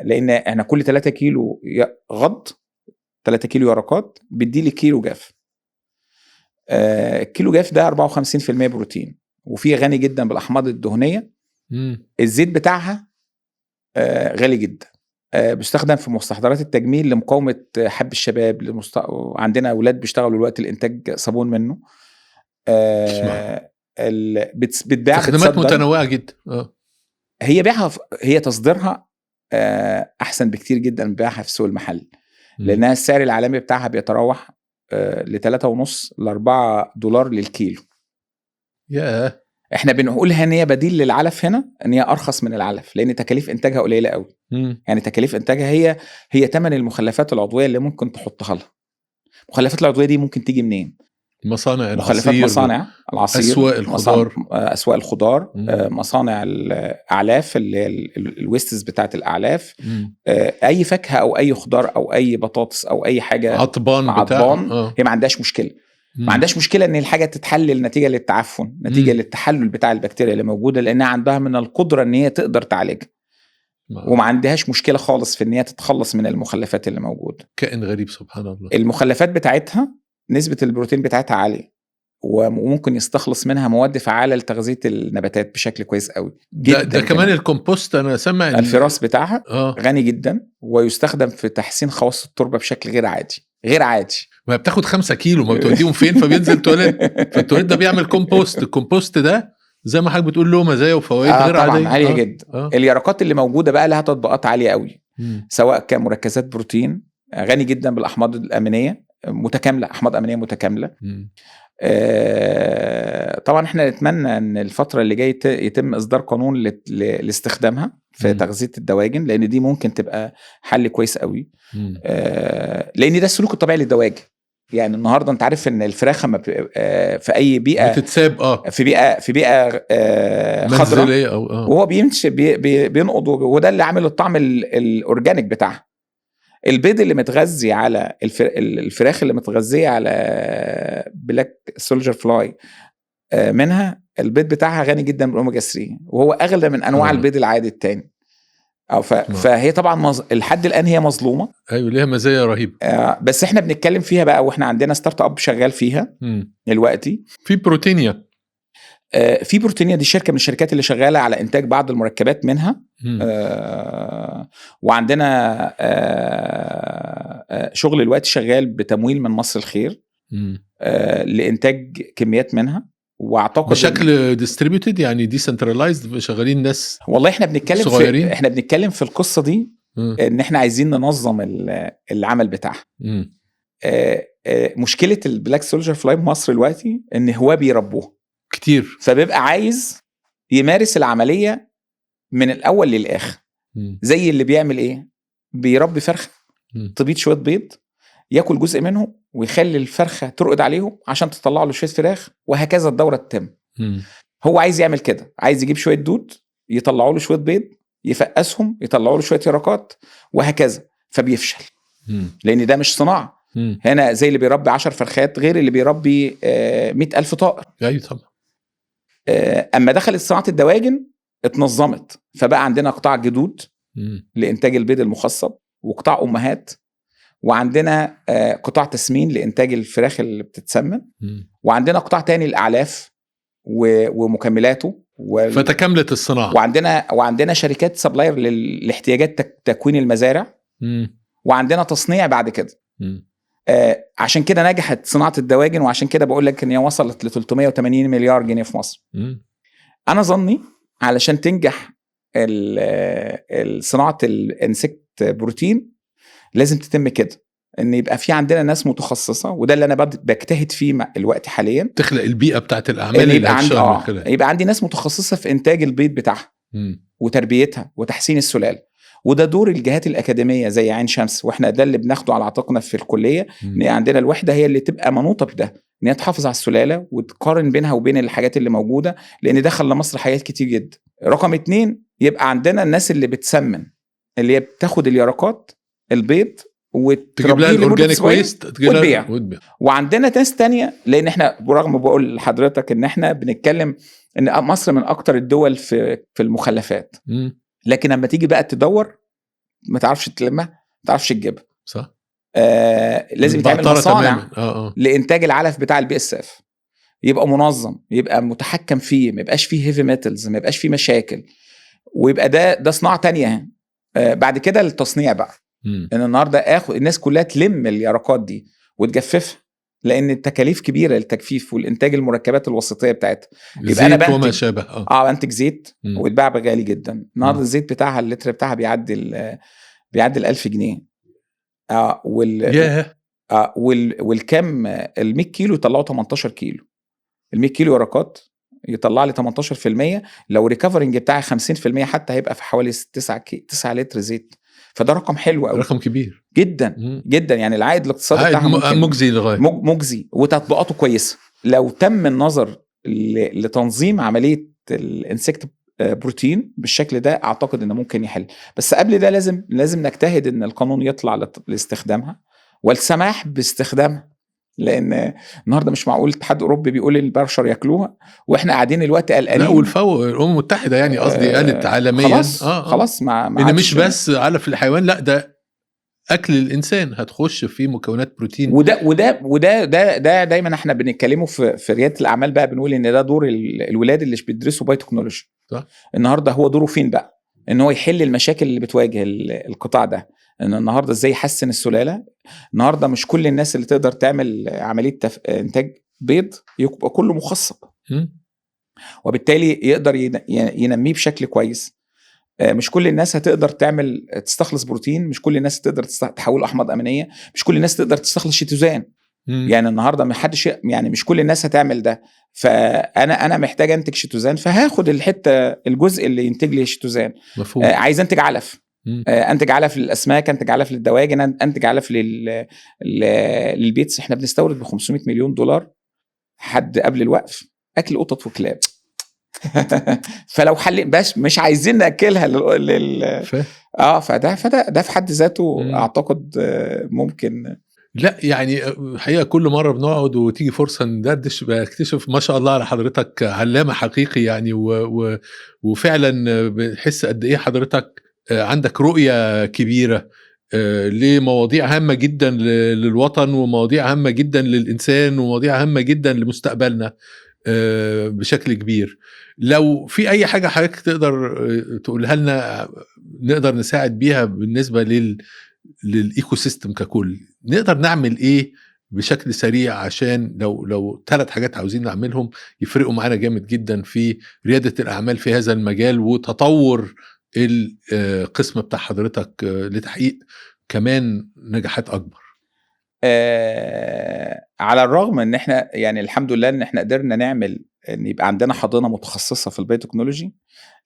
لأن احنا كل 3 كيلو غض، 3 كيلو يرقات بيدي لي كيلو جاف. الكيلو جاف ده 54% بروتين، وفيه غني جدا بالأحماض الدهنية. الزيت بتاعها غالي جدا، بيستخدم في مستحضرات التجميل لمقاومة حب الشباب. عندنا أولاد بيشتغلوا الوقت الإنتاج صابون منه. بتباع خدمات متنوعة جدا. هي بيعها، هي تصديرها أحسن بكتير جدا من بيعها في سوق المحل، لأنها السعر العالمي بتاعها بيتراوح ل 3.5 ل 4 دولار للكيلو. ياه. احنا بنقولها ان هي بديل للعلف هنا، ان هي ارخص من العلف لان تكاليف انتاجها قليله قوي. يعني تكاليف انتاجها هي ثمن المخلفات العضوية اللي ممكن تحطها لها. المخلفات العضوية دي ممكن تيجي منين؟ مصانع العصير، مخلفات مصانع العصير، اسواق الخضار، اسواق الخضار، مصانع الاعلاف اللي هي ال wastes بتاعه الاعلاف، اي فاكهة او اي خضار او اي بطاطس او اي حاجة عطبان بتاع. هي ما عندهاش مشكلة. ما عندهاش مشكلة ان الحاجة تتحلل نتيجة للتعفن، نتيجة للتحلل بتاع البكتيريا اللي موجودة، لانها عندها من القدرة ان هي تقدر تعالجها. وما عندهاش مشكلة خالص في ان هي تتخلص من المخلفات اللي موجودة. كائن غريب سبحان الله. المخلفات بتاعتها نسبة البروتين بتاعتها عالية، وممكن يستخلص منها مواد فعالة لتغذية النباتات بشكل كويس قوي. ده كمان الكومبوست، أنا سمع الفراس بتاعها غني جدا، ويستخدم في تحسين خواص التربة بشكل غير عادي. غير عادي. ما بتاخد 5 كيلو ما بتوديهم فين، فبينزل تواليت، فالتواليت ده بيعمل compost. ال compost ده زي ما حضرتك بتقول له مزايا وفوائد غير طبعا عادية عالية جدا. اليرقات اللي موجودة بقى لها تطبيقات عالية قوي، سواء كمركزات بروتين، غني جدا بالأحماض الأمينية متكاملة، أحماض أمينية متكاملة. طبعا احنا نتمنى ان الفترة اللي جاية يتم إصدار قانون لاستخدامها في تغذية الدواجن، لأن دي ممكن تبقى حل كويس قوي. لأن ده السلوك الطبيعي للدواجن. يعني النهارده انت عارف ان الفراخه ما في اي بيئة بتتساب، في بيئة خضراء، وهو بيمشي بينقض، وده اللي عامل الطعم ال organic بتاعها. البيض اللي متغذي على الفراخ اللي متغذيه على black soldier fly، منها البيض بتاعها غني جدا بالاوميجا 3، وهو اغلى من انواع البيض العادي التاني. فهي طبعا لحد الان هي مظلومة. ايوه، ليها مزايا رهيبة. بس احنا بنتكلم فيها بقى، واحنا عندنا startup شغال فيها دلوقتي. في بروتينيا. في بروتينيا، دي شركة من الشركات اللي شغالة على انتاج بعض المركبات منها. وعندنا شغل الوقت شغال بتمويل من مصر الخير لانتاج كميات منها. واعتقد بشكل distributed، يعني decentralized، شغالين ناس. والله احنا بنتكلم صغيرين. في احنا بنتكلم في القصة دي ان احنا عايزين ننظم العمل بتاعها. مشكلة ال black soldier fly بمصر دلوقتي ان هو بيربوه كتير، فبيبقى عايز يمارس العملية من الاول للاخر. زي اللي بيعمل ايه، بيربي فرخة تبيض شوية بيض، ياكل جزء منهم ويخلي الفرخه ترقد عليهم عشان تطلع له شوية فراخ، وهكذا الدورة تتم. هو عايز يعمل كده، عايز يجيب شوية دود يطلعوا له شوية بيض، يفقسهم يطلعوا له شوية يرقات، وهكذا، فبيفشل. لان ده مش صناعة. هنا زي اللي بيربي 10 فرخات غير اللي بيربي 100,000 طائر. ايوه طبعا. اما دخلت صناعة الدواجن اتنظمت، فبقى عندنا قطاع جدود لانتاج البيض المخصب، وقطاع امهات، وعندنا قطاع تسمين لانتاج الفراخ اللي بتتسمن، وعندنا قطاع تاني الاعلاف ومكملاته فتكاملت الصناعة. وعندنا شركات supplier لاحتياجات تكوين المزارع، وعندنا تصنيع بعد كده. عشان كده نجحت صناعة الدواجن، وعشان كده بقول لك ان هي وصلت ل 380 مليار جنيه في مصر. انا ظني علشان تنجح صناعة ال insect protein لازم تتم كده، ان يبقى في عندنا ناس متخصصة، وده اللي انا بجتهد فيه الوقت حاليا. تخلق البيئة بتاعت الاعمال اللي يبقى عندي يبقى عندي ناس متخصصة في انتاج البيض بتاعها وتربيتها وتحسين السلالة. وده دور الجهات الاكاديمية زي عين شمس، واحنا ده اللي بناخده على عاتقنا في الكلية، ان عندنا الوحدة هي اللي تبقى منوطة بده، ان هي تحافظ على السلالة وتقارن بينها وبين الحاجات اللي موجودة، لان دخل لمصر حاجات كتير جدا. رقم 2، يبقى عندنا الناس اللي بتسمن، اللي هي بتاخد اليرقات البيض تجيب لها ال organic waste وتبيع. وعندنا ناس تانية، لان احنا برغم بقول لحضرتك ان احنا بنتكلم ان مصر من اكتر الدول في المخلفات، لكن لما تيجي بقى تدور ما تعرفش تلمها، ما تعرفش تجيبها. صح. لازم يتعمل مصانع لانتاج العلف بتاع ال BSF، يبقى منظم، يبقى متحكم فيه، ما يبقاش فيه heavy metals، ما يبقاش فيه مشاكل، ويبقى ده صناعة تانية. بعد كده التصنيع بقى، ان النهارده اخد الناس كلها تلم اليرقات دي وتجففها، لان التكاليف كبيرة للتجفيف والانتاج المركبات الوسيطيه بتاعتها. يبقى انا بنتج وما شابه. بنتج زيت ويتباع بغالي جدا. النهارده الزيت بتاعها اللتر بتاعها بيعدي 1000 جنيه. والكم ال 100 كيلو يطلعوا 18 كيلو، ال 100 كيلو يرقات يطلع لي 18%. لو recovering بتاعي 50% حتى هيبقى في حوالي 9 لتر زيت. فده رقم حلو قوي، رقم كبير جدا جدا. يعني العائد الاقتصادي بتاعها مجزي للغاية، مجزي وتطبيقاته كويسة. لو تم النظر لتنظيم عملية ال insect protein بالشكل ده اعتقد انه ممكن يحل. بس قبل ده لازم نجتهد ان القانون يطلع لاستخدامها والسماح باستخدامها، لان النهارده مش معقول الاتحاد الاوروبي بيقول البشر ياكلوها واحنا قاعدين الوقت قلقانين. لا، والفاو الامم المتحدة يعني قصدي قالت عالميا خلاص خلاص ما ان مش بس علف الحيوان، لا ده اكل الانسان هتخش فيه مكونات بروتين. وده وده وده ده ده دايما احنا بنتكلمه في رياده الاعمال بقى، بنقول ان ده دور الولاد اللي بيدرسوا biotechnology. النهارده هو دوره فين بقى؟ ان هو يحل المشاكل اللي بتواجه القطاع ده، ان النهارده ازاي يحسن السلالة. النهارده مش كل الناس اللي تقدر تعمل عملية انتاج بيض يبقى كله مخصب، وبالتالي يقدر ينميه بشكل كويس. مش كل الناس هتقدر تعمل تستخلص بروتين، مش كل الناس تقدر تحوله احماض امينيه، مش كل الناس تقدر تستخلص شيتوزان. يعني النهارده ما حدش، يعني مش كل الناس هتعمل ده. فانا محتاج انتج شيتوزان، فهاخد الحتة الجزء اللي ينتج لي شيتوزان. عايز انتج علف، انتج علف للاسماك، انتج علف للدواجن، انتج علف لل pets. احنا بنستورد ب 500 مليون دولار حد قبل الوقف اكل قطط وكلاب. فلو حل باش مش عايزين ناكلها لل فده فده ده في حد ذاته اعتقد ممكن. لا يعني الحقيقة كل مرة بنقعد وتيجي فرصة ندردش بكتشف ما شاء الله على حضرتك علامة حقيقي يعني، وفعلا بنحس قد ايه حضرتك عندك رؤية كبيرة لمواضيع هامة جدا للوطن، ومواضيع هامة جدا للانسان، ومواضيع هامة جدا لمستقبلنا بشكل كبير. لو في اي حاجة حضرتك تقدر تقولها لنا نقدر نساعد بيها بالنسبة لل ecosystem ككل، نقدر نعمل ايه بشكل سريع، عشان لو 3 حاجات عاوزين نعملهم يفرقوا معانا جامد جدا في ريادة الأعمال في هذا المجال وتطور القسم بتاع حضرتك لتحقيق كمان نجاحات أكبر. على الرغم ان احنا يعني الحمد لله ان احنا قدرنا نعمل ان يبقى عندنا حاضنة متخصصة في ال biotechnology،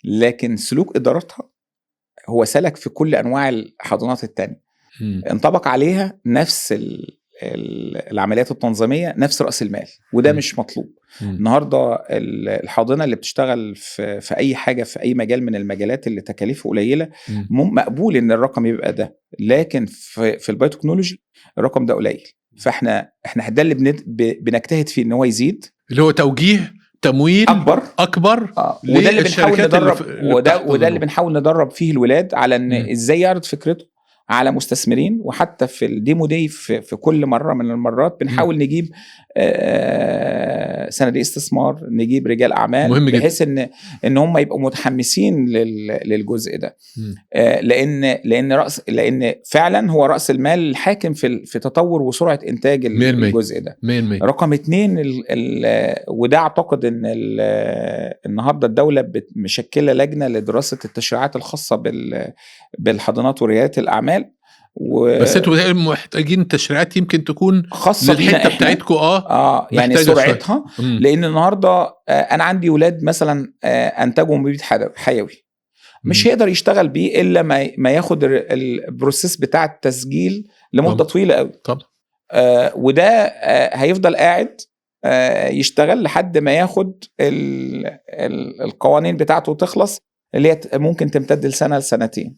لكن سلوك ادارتها هو سلك في كل انواع الحاضنات التانية. انطبق عليها نفس العمليات التنظيمية، نفس رأس المال، وده مش مطلوب. النهاردة الحاضنة اللي بتشتغل في أي حاجة في أي مجال من المجالات اللي تكاليفه قليلة، مقبول إن الرقم يبقى ده، لكن في ال biotechnology الرقم ده قليل. فإحنا ده اللي بنجتهد فيه إن هو يزيد، اللي هو توجيه تمويل اكبر. وده اللي بنحاول ندرب، وده اللي بنحاول ندرب فيه الولاد على ان ازاي يعرض فكرته على مستثمرين. وحتى في ال demo day في كل مرة من المرات بنحاول نجيب صناديق استثمار، نجيب رجال اعمال، بحيث ان هم يبقوا متحمسين للجزء ده. لان فعلا هو راس المال الحاكم في تطور وسرعة انتاج الجزء ده. 100%. رقم 2، وده اعتقد ان النهارده الدولة مشكلة لجنة لدراسة التشريعات الخاصة بالحضانات ورياده الاعمال. بس انتوا محتاجين تشريعات يمكن تكون خاصة للحتة بتاعتكم. يعني سرعتها، لان النهارده انا عندي ولاد مثلا انتجوا مبيد حيوي، مش هيقدر يشتغل بيه الا ما ياخد ال process بتاع التسجيل لمدة طويلة قوي. طبعا. وده هيفضل قاعد يشتغل لحد ما ياخد القوانين بتاعته تخلص، اللي هي ممكن تمتد لسنه لسنتين.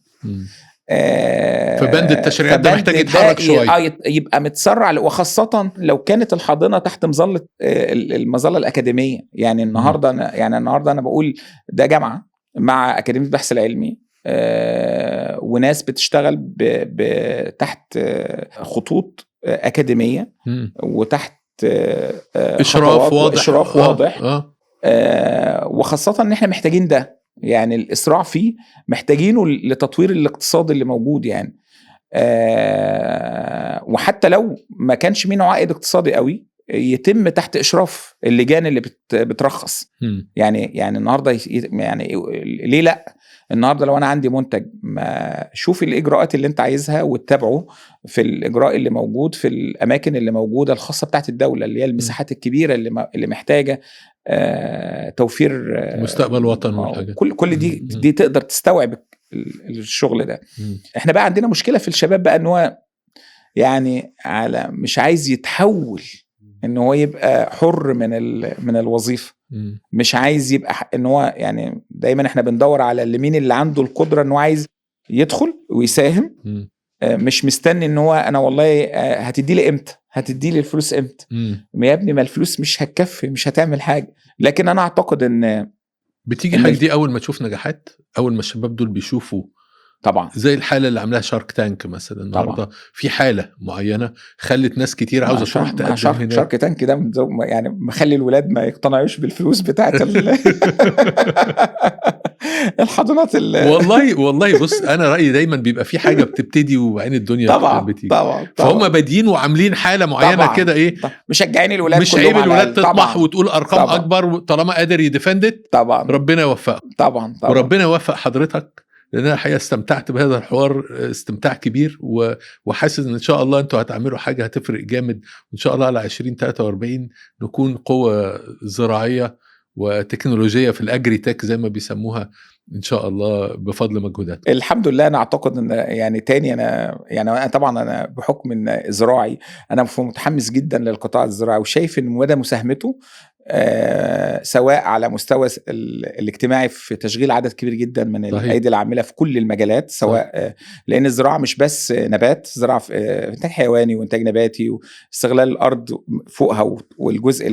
فبند التشريعات ده محتاج يتحرك شوية، يبقى متسرع، وخاصة لو كانت الحاضنة تحت مظلة المظلة الاكاديمية. يعني النهارده انا بقول ده جامعه مع اكاديمية البحث العلمي، وناس بتشتغل تحت خطوط اكاديمية وتحت اشراف واضح، اشراف واضح. وخاصة ان احنا محتاجين ده، يعني الإسراع فيه محتاجينه لتطوير الاقتصاد اللي موجود يعني. وحتى لو ما كانش منه عائد اقتصادي قوي، يتم تحت إشراف اللجان اللي بترخص. يعني النهاردة يعني ليه لأ؟ النهاردة لو أنا عندي منتج، ما شوف الإجراءات اللي أنت عايزها واتبعه في الإجراء اللي موجود في الأماكن اللي موجودة الخاصة بتاعت الدولة، اللي هي المساحات الكبيرة اللي محتاجة توفير مستقبل وطن والحاجات كل دي تقدر تستوعب الشغل ده. احنا بقى عندنا مشكلة في الشباب بقى، ان هو يعني على مش عايز يتحول ان هو يبقى حر من الوظيفة، مش عايز يبقى ان هو يعني دايما احنا بندور على اللي مين اللي عنده القدرة ان هو عايز يدخل ويساهم، مش مستني ان هو انا والله هتدي لي امتى، هتدي لي الفلوس امتى. يا ابني ما الفلوس مش هتكفي، مش هتعمل حاجة. لكن انا اعتقد ان بتيجي حاجة دي اول ما تشوف نجاحات، اول ما الشباب دول بيشوفوا، طبعا زي الحالة اللي عاملاها شارك تانك مثلا النهارده، في حاله معينة خلت ناس كتير عاوزه تروح تقدم هناك. شارك تانك ده يعني مخلي الولاد ما يقتنعوش بالفلوس بتاعت الحضانات. والله بص، انا رايي دايما بيبقى في حاجة بتبتدي وبعدين الدنيا طبعا بتيجي. طبعا فهم بادئين وعاملين حاله معينة كده، ايه مشجعين الولاد، مش عيب الولاد تطمح وتقول ارقام طبعًا اكبر طالما قادر ي defend. طبعا ربنا يوفقه. طبعا وربنا يوفق حضرتك، لأن أنا الحقيقة استمتعت بهذا الحوار استمتاع كبير، وحاسس إن شاء الله أنتوا هتعملوا حاجة هتفرق جامد، وإن شاء الله على 2043 نكون قوة زراعية وتكنولوجية في ال agritech زي ما بيسموها إن شاء الله بفضل مجهوداتك. الحمد لله. أنا أعتقد إن يعني تاني أنا يعني أنا طبعا أنا بحكم إن زراعي أنا متحمس جدا للقطاع الزراعي، وشايف إن مدى مساهمته سواء على مستوى الاجتماعي في تشغيل عدد كبير جدا من الايدي العاملة في كل المجالات، سواء لان الزراعة مش بس نبات، زراعة في انتاج حيواني وانتاج نباتي واستغلال الارض فوقها، والجزء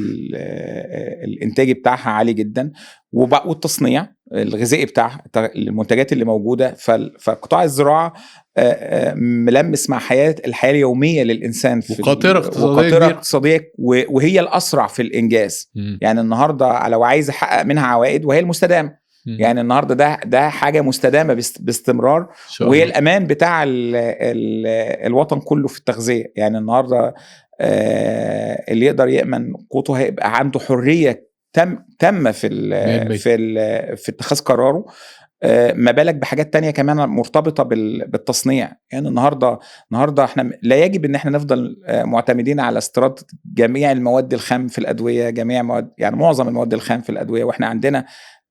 الانتاجي بتاعها عالي جدا، والتصنيع الغذائي بتاع المنتجات اللي موجودة. فقطاع الزراعة ملمس مع الحياة اليومية للانسان، في وقاطره اقتصادية، وهي الاسرع في الانجاز. يعني النهارده لو عايز احقق منها عوائد، وهي المستدامة. يعني النهارده ده حاجة مستدامة باستمرار، وهي الامان بتاع الوطن كله في التغذية. يعني النهارده اللي يقدر يأمن قوته هيبقى عنده حرية تامة في في اتخاذ قراره. ما بالك بحاجات تانية كمان مرتبطة بالتصنيع. يعني النهاردة احنا لا يجب ان احنا نفضل معتمدين على استيراد جميع المواد الخام في الأدوية، جميع مواد، يعني معظم المواد الخام في الأدوية، واحنا عندنا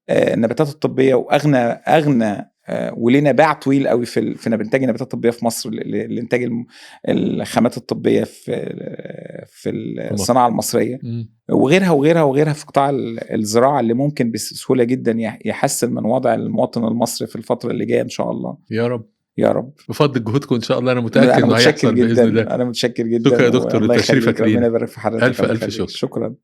النباتات الطبية واغنى ولينا باع طويل قوي في انتاج النباتات الطبية في مصر، لانتاج الخامات الطبية في الصناعة المصرية وغيرها وغيرها وغيرها في قطاع الزراعة اللي ممكن بسهولة جدا يحسن من وضع المواطن المصري في الفترة اللي جاية ان شاء الله. يا رب يا رب، بفضل جهودكم ان شاء الله. انا متاكد انه هيحصل باذن الله. انا متشكر جدا. شكرا يا دكتور لتشريفك لينا. ربنا يبارك في حضرتك. الف الف شكر. شكرا.